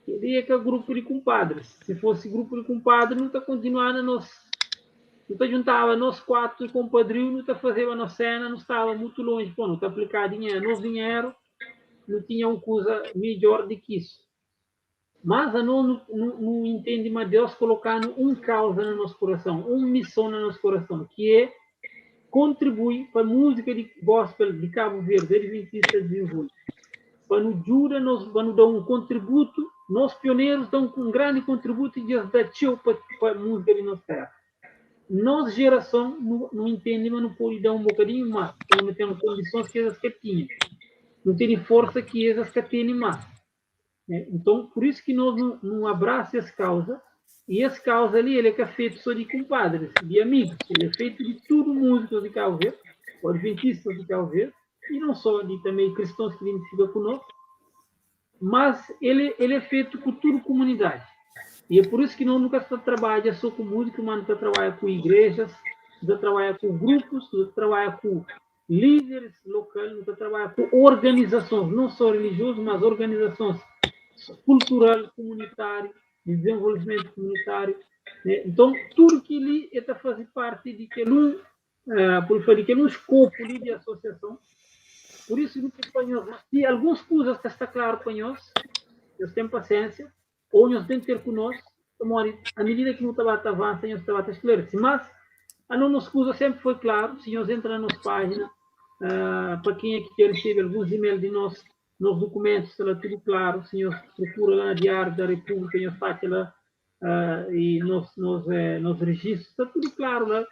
ele é que é grupo de compadres. Se fosse grupo de compadres, não está continuando nós, não tá juntava nós quatro compadrios, não tá fazendo a nossa cena, não estava muito longe, pô, não tá aplicado dinheiro, nosso dinheiro não tinha uma coisa melhor do que isso. Mas a nós não entende, mas Deus colocando um causa no nosso coração, uma missão no nosso coração, que é contribuir para a música de gospel de Cabo Verde, Adventista desenvolve. Para nos ajuda, nós, para nos dar um contributo, nós pioneiros dão um grande contributo e Deus dá tchau para a música de nossa terra. Nossa geração não entende, mas não pode dar um bocadinho mais, porque não temos condições que elas que tinham. Não tem força que elas que têm mais. Né? Então, por isso que nós não abraçamos essa causa, e essa causa ali, ele é que é feito só de compadres, de amigos, ele é feito de tudo músicos de Cabo Verde, adventistas de Cabo Verde, e não só, de também cristãos que identificam conosco, mas ele é feito com toda a comunidade. E é por isso que nós nunca só trabalha só com música, mas nunca trabalha com igrejas, nunca trabalha com grupos, nunca trabalha com líderes locais, nunca trabalha com organizações, não só religiosas, mas organizações cultural, comunitário, de desenvolvimento comunitário. Né? Então, tudo que ali está fazendo parte de que um, por falar, que um escopo ali de associação. Por isso, não tem para nós, se algumas coisas que está claro para nós, nós temos paciência, ou nós temos que ter conosco, à medida que o trabalho avança, nós trabalho esclarece. Mas a nossa coisa sempre foi claro, se nós entra na nossa página, para quem é que quer receber alguns e-mails de nós, nos documentos, está lá tudo claro, se nós procura lá na Diário da República, nós está lá, e nos registros, está tudo claro lá.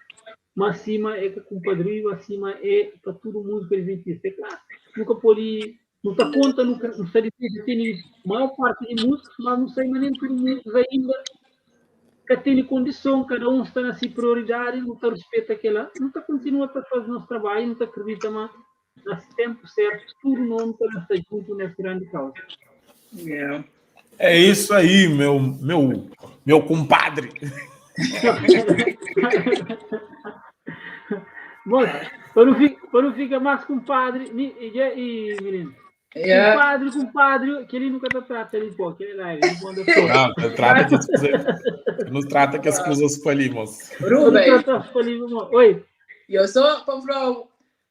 Mas sima é ka kumpadriu, acima é pa tudu músiku adventista. É klaru, nu ka pode, nu ta konta, nu ka, nu sta dizeja tene maior parti di músikus, mas nu sai ma nem tudu músikus ainda ka tene kondison, kada un sta na si prioridadi, nu ta ruspeta kela, nu ta kontinua ta faze nos trabadju, nu ta akredita ma na si tempu sertu tudu no nu ta ben sta juntu nes grandi kauza. Yeah. É isso aí, meu, meu, meu compadre. Bom, para não, fi, para não ficar mais compadre, e, e, e menino. Yeah. Compadre, compadre, que ele nunca tá trata ali, pô, que ele lá, ele manda só. Não, trata que as coisas, não trata que as coisas falimos. Rubem, Nunca tá falido, mano. Oi. eu só para falar,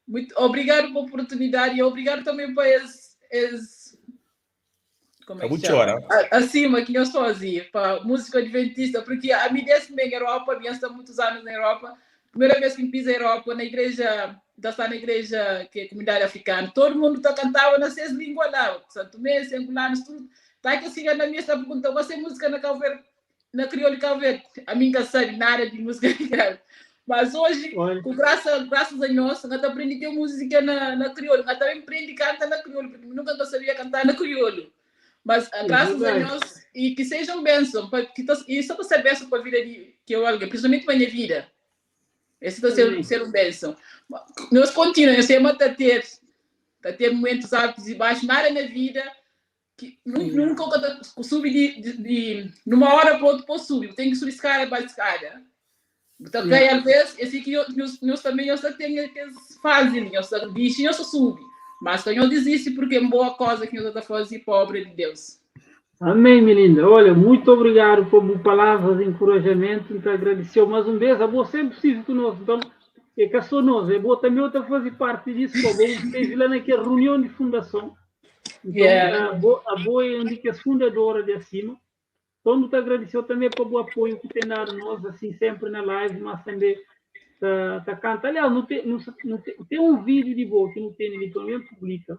muito obrigado pela oportunidade e obrigado também para esse, esse como é que Acabou de chama? chorar. Acima que eu sozinho, para música adventista, porque a mim desce bem na Europa, a minha está muitos anos na Europa. Primeira vez que me piso na Europa, na igreja, da está na igreja que é comunidade africana, todo mundo tá cantava nas seis línguas lá, Santo Tomé, angolanos, tudo. Tá que assim na minha está perguntando, você é música na Cabo Verde, na crioula de Cabo Verde? A mim nunca sabe nada de música de Cabo Mas hoje, Olha. com graça, graças a nós, nós aprendi a música na, na crioula, nós também aprendi a cantar na crioula, porque nunca eu sabia cantar na crioula. Mas ah, graças a verdade. nós, e que sejam bênção, pa- que tos- e só para ser bênção para a vida de que eu alguém, principalmente para a minha vida. Esse está ser, Amém. ser um bênção. Nós continuamos, eu sempre a ter, a ter momentos altos e baixos, nada na vida, que nunca eu subi de, de, de, numa hora para outra, posso subir, tenho que subir escada para escada. Então, Yeah. às vezes, esse que eu, nós, nós também, nós temos aquelas fases, nós bicho, nós sube. Mas que eu não desisto porque é uma boa coisa que nós estamos fazendo, pobre de Deus. Amém, Melinda. Olha, muito obrigado por palavras de encorajamento. Então, agradeceu mais um vez. A boa sempre precisa conosco. Então, é que só nós. É boa também outra fazer parte disso. Pô. Bom, esteve lá naquela reunião de fundação. Então, Yeah. a boa é onde que é fundadora de acima. Então, muito agradeceu também pelo apoio que tem dado nós, assim, sempre na live, mas também tá, tá canta. Aliás, não tem, não, não tem, tem um vídeo de boa que não tem, ele também publica.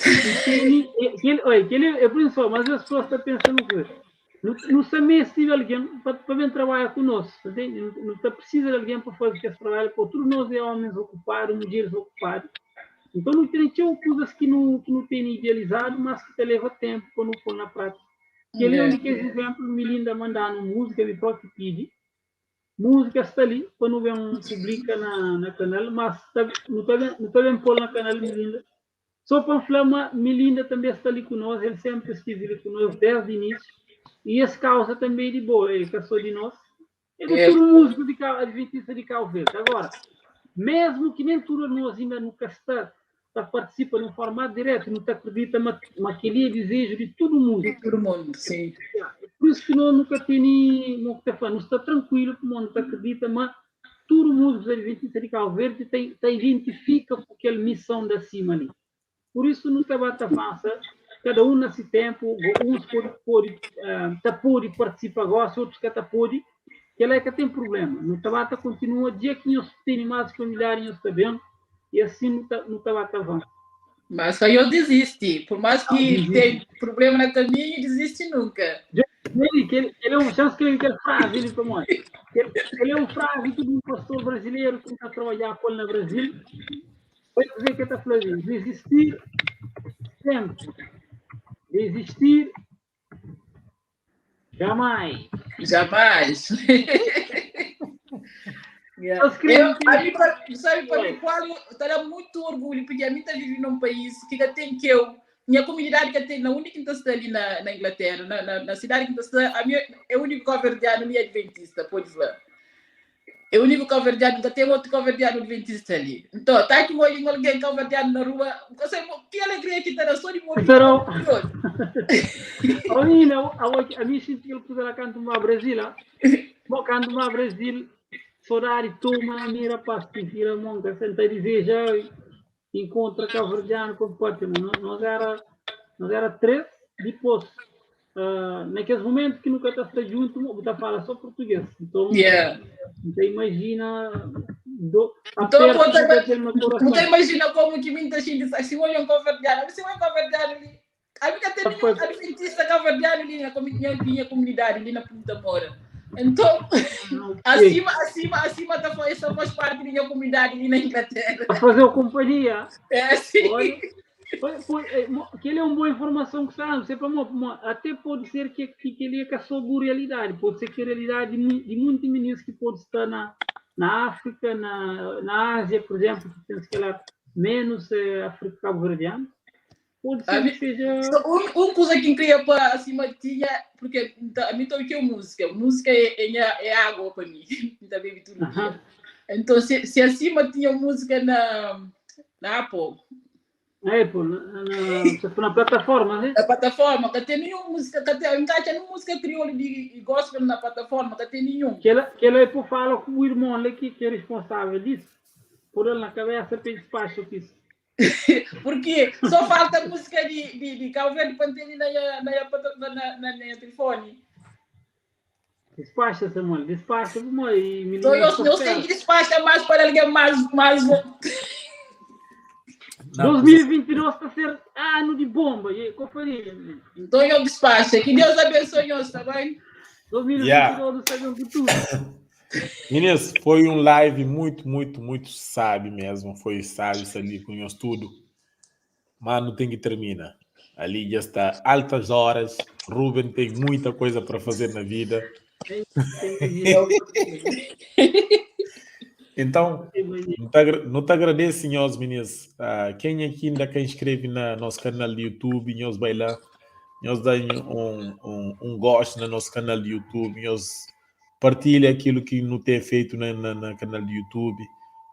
E tem, que ele, olha, que ele é por isso, mas as pessoas estão pensando que não, não sabia se tiver alguém para vir trabalhar conosco, entende? Não, não tá precisa de alguém para fazer esse trabalho, porque todos nós é homens ocupados, mulheres ocupadas. Então não tem tinha coisas que não tem idealizado, mas que te leva tempo para não pôr na prática. Que ele é um Yeah. daqueles exemplos, Melinda mandando música, me próprio pede. Música está ali, quando vem um publica na, na canal, mas tá, não está bem, não tá bem pôr na canal Melinda. Só para falar, Melinda também está ali conosco, ele sempre esteve ali conosco desde o início. E esse causa também de boa, ele caçou de nós. Ele é É. tudo músico de Adventista de Cabo Verde. Agora, mesmo que nem tudo nós ainda nunca está, está participa num formato direto, não te acredita, mas, mas aquele é desejo de todo mundo. De todo mundo, sim. Por isso que nós nunca tem, não está falando, não está tranquilo, como não te acredita, mas todo mundo dos Adventistas de Cabo Verde tem, tem identifica com aquela missão da cima ali. Por isso nunca bate avança, cada um nesse tempo, uns pode, pode, tá pode participar agora, outros que tá pode, que ela é que tem problema. No Tabata continua, dia que nós temos mais familiares, nós sabemos, e assim no, no Tabata avança. Mas aí eu desisti, por mais que desiste. tenha problema no caminho, desiste nunca. Ele, que ele, ele é um chance que ele quer frase, ele tomou. Ele, ele é um frase de um pastor brasileiro que está trabalhando com ele no Brasil. Vai dizer que está falando, desistir sempre. Desistir jamais. Jamais. Yeah. Eu escrevi Eu, que- a mim, pra- sabe, para mim, qual eu teria muito orgulho, porque a mim está vivendo num país que já tem que eu, minha comunidade que tem, na única que está ali na, na Inglaterra, na, na, na cidade que está, a minha, é o único cabo-verdiano ali adventista, pode falar. É o único cabo-verdiano, ainda tem outro cabo-verdiano adventista ali. Então, tá aqui um alguém cabo-verdiano na rua, você, que alegria que está na sua de morrer. Pero, a menina, a, a mim sinto que ele puser canto uma Brasil, bom, canto uma Brasil, saudade toma, mira rapaz, que vira monca, senta e deseja, encontra cabo-verdiano com pode, nós era, nós era três, depois, naqueles momentos que nunca está junto, você fala só português. Então, Yeah. então imagina, do, Então, aperto vou que tem no coração. Você imagina como que muita gente diz assim, olha um cabo-verdiano, você é um cabo-verdiano ali. A mim tem nenhum adventista cabo-verdiano ali na minha, minha comunidade, ali na Punta Mora. Então, acima, acima, acima tá, essa faz parte da minha comunidade ali na Inglaterra. A fazer o companhia. É, sim. Olha, foi, aquele é uma boa informação que está, você até pode ser que, que, que ele é sobre realidade, pode ser que a realidade de, de muitos meninos que pode estar na, na África, na, na Ásia, por exemplo, que tem se calhar menos é, África cabo-verdiano. Pode ser que seja. Um, um coisa que queria para acima tinha, porque a mim também que música, música é, é, é água para mim, então bebe tudo uh -huh. dia. Então, se, se acima tinha música na, na Apple. Na Apple, na, na, na plataforma, né? Na plataforma, que tem nenhuma música, que tem, não tem música crioula de gospel na plataforma, que tem nenhum. Que ela, que ela Apple fala com o irmão ali que, que é responsável disso, por ele na cabeça para despacho isso. Porque só falta música de, de, de Cabo Verde para ter na, na, na, na, na, na telefone. Despacha, Samuel, despacha, e Então eu, eu sei que despacha mais para alguém mais. mais... Não, 2022 está a ser ano de bomba. E qual foi? Então eu despacho. Que Deus abençoe nós, tá bem? 2022 yeah. não sabemos de tudo. Meninas, foi um live muito, muito, muito sábio mesmo. Foi sábio isso ali com nós tudo. Mas não tem que terminar. Ali já está altas horas. Ruben tem muita coisa para fazer na vida. Então, não te agradeço, senhores meninas. Uh, quem aqui ainda quem inscreve no nosso canal de YouTube, nós vai lá, nós dá um, um, um gosto no nosso canal de YouTube, nós partilha aquilo que não tem feito na, na, na canal de YouTube,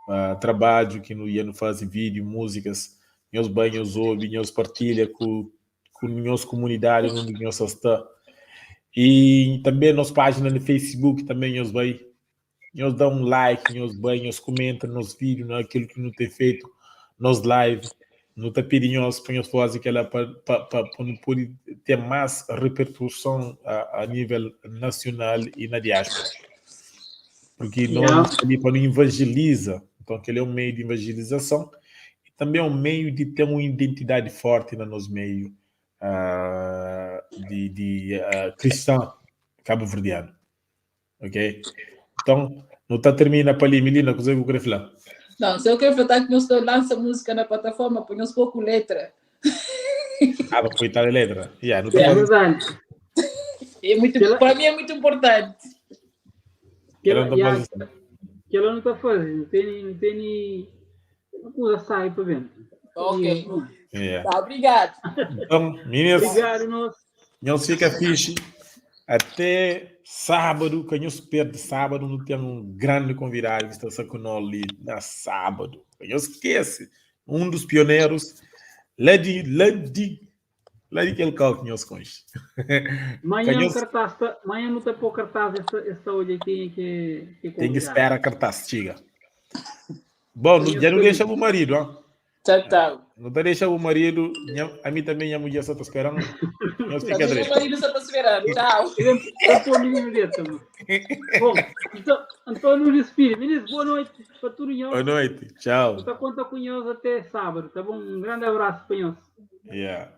uh, trabalho que não ia não faz vídeo, músicas, nós banhos ouve, nós partilha com com nossa comunidade onde nós está. E também nossa página no Facebook também nós vai nós dá um like, nós vai, nós comenta nos vídeos, naquilo que não tem feito, nos live, não tá pedindo nós para nós fazer aquela para para poder ter mais repercussão a, a nível nacional e na diáspora. Porque nós ali para evangeliza, então aquele é um meio de evangelização e também é um meio de ter uma identidade forte no nosso meio uh, de, de uh, cristã cabo-verdiano. Ok? Então, não está termina para ali, Melina, que eu queria falar. Não, se eu quero falar que nós lança música na plataforma, põe uns pouco letra. Ah, para coitar a letra. Yeah, não tá é verdade. É muito, para mim é muito importante. Que ela, não tá que ela não está fazendo, não tem, não tem nem coisa sai para ver. Ok. Yeah. Tá, obrigado. Então, meninas, obrigado, nós. Não fica fixe. Até sábado, que eu perde sábado, não tem um grande convidado que está conosco ali na sábado. Eu esquece. Um dos pioneiros lá de, lá de, lá de aquele carro que nós conhecemos. Amanhã o cartaz, tá, amanhã não está por cartaz essa, essa hoje aqui que, que Tem que esperar cartaz, chega. Bom, já não deixa o marido, ó. Tchau, tchau. Não te deixa o marido, a mim também a mulher só está esperando. Nós fica O marido só está esperando. Tchau. Eu estou menino Bom, então, então nos despide. Meninos, boa noite para tudo. Boa noite, tchau. Então conta com nós até sábado, tá bom? Um grande abraço para nós. Yeah.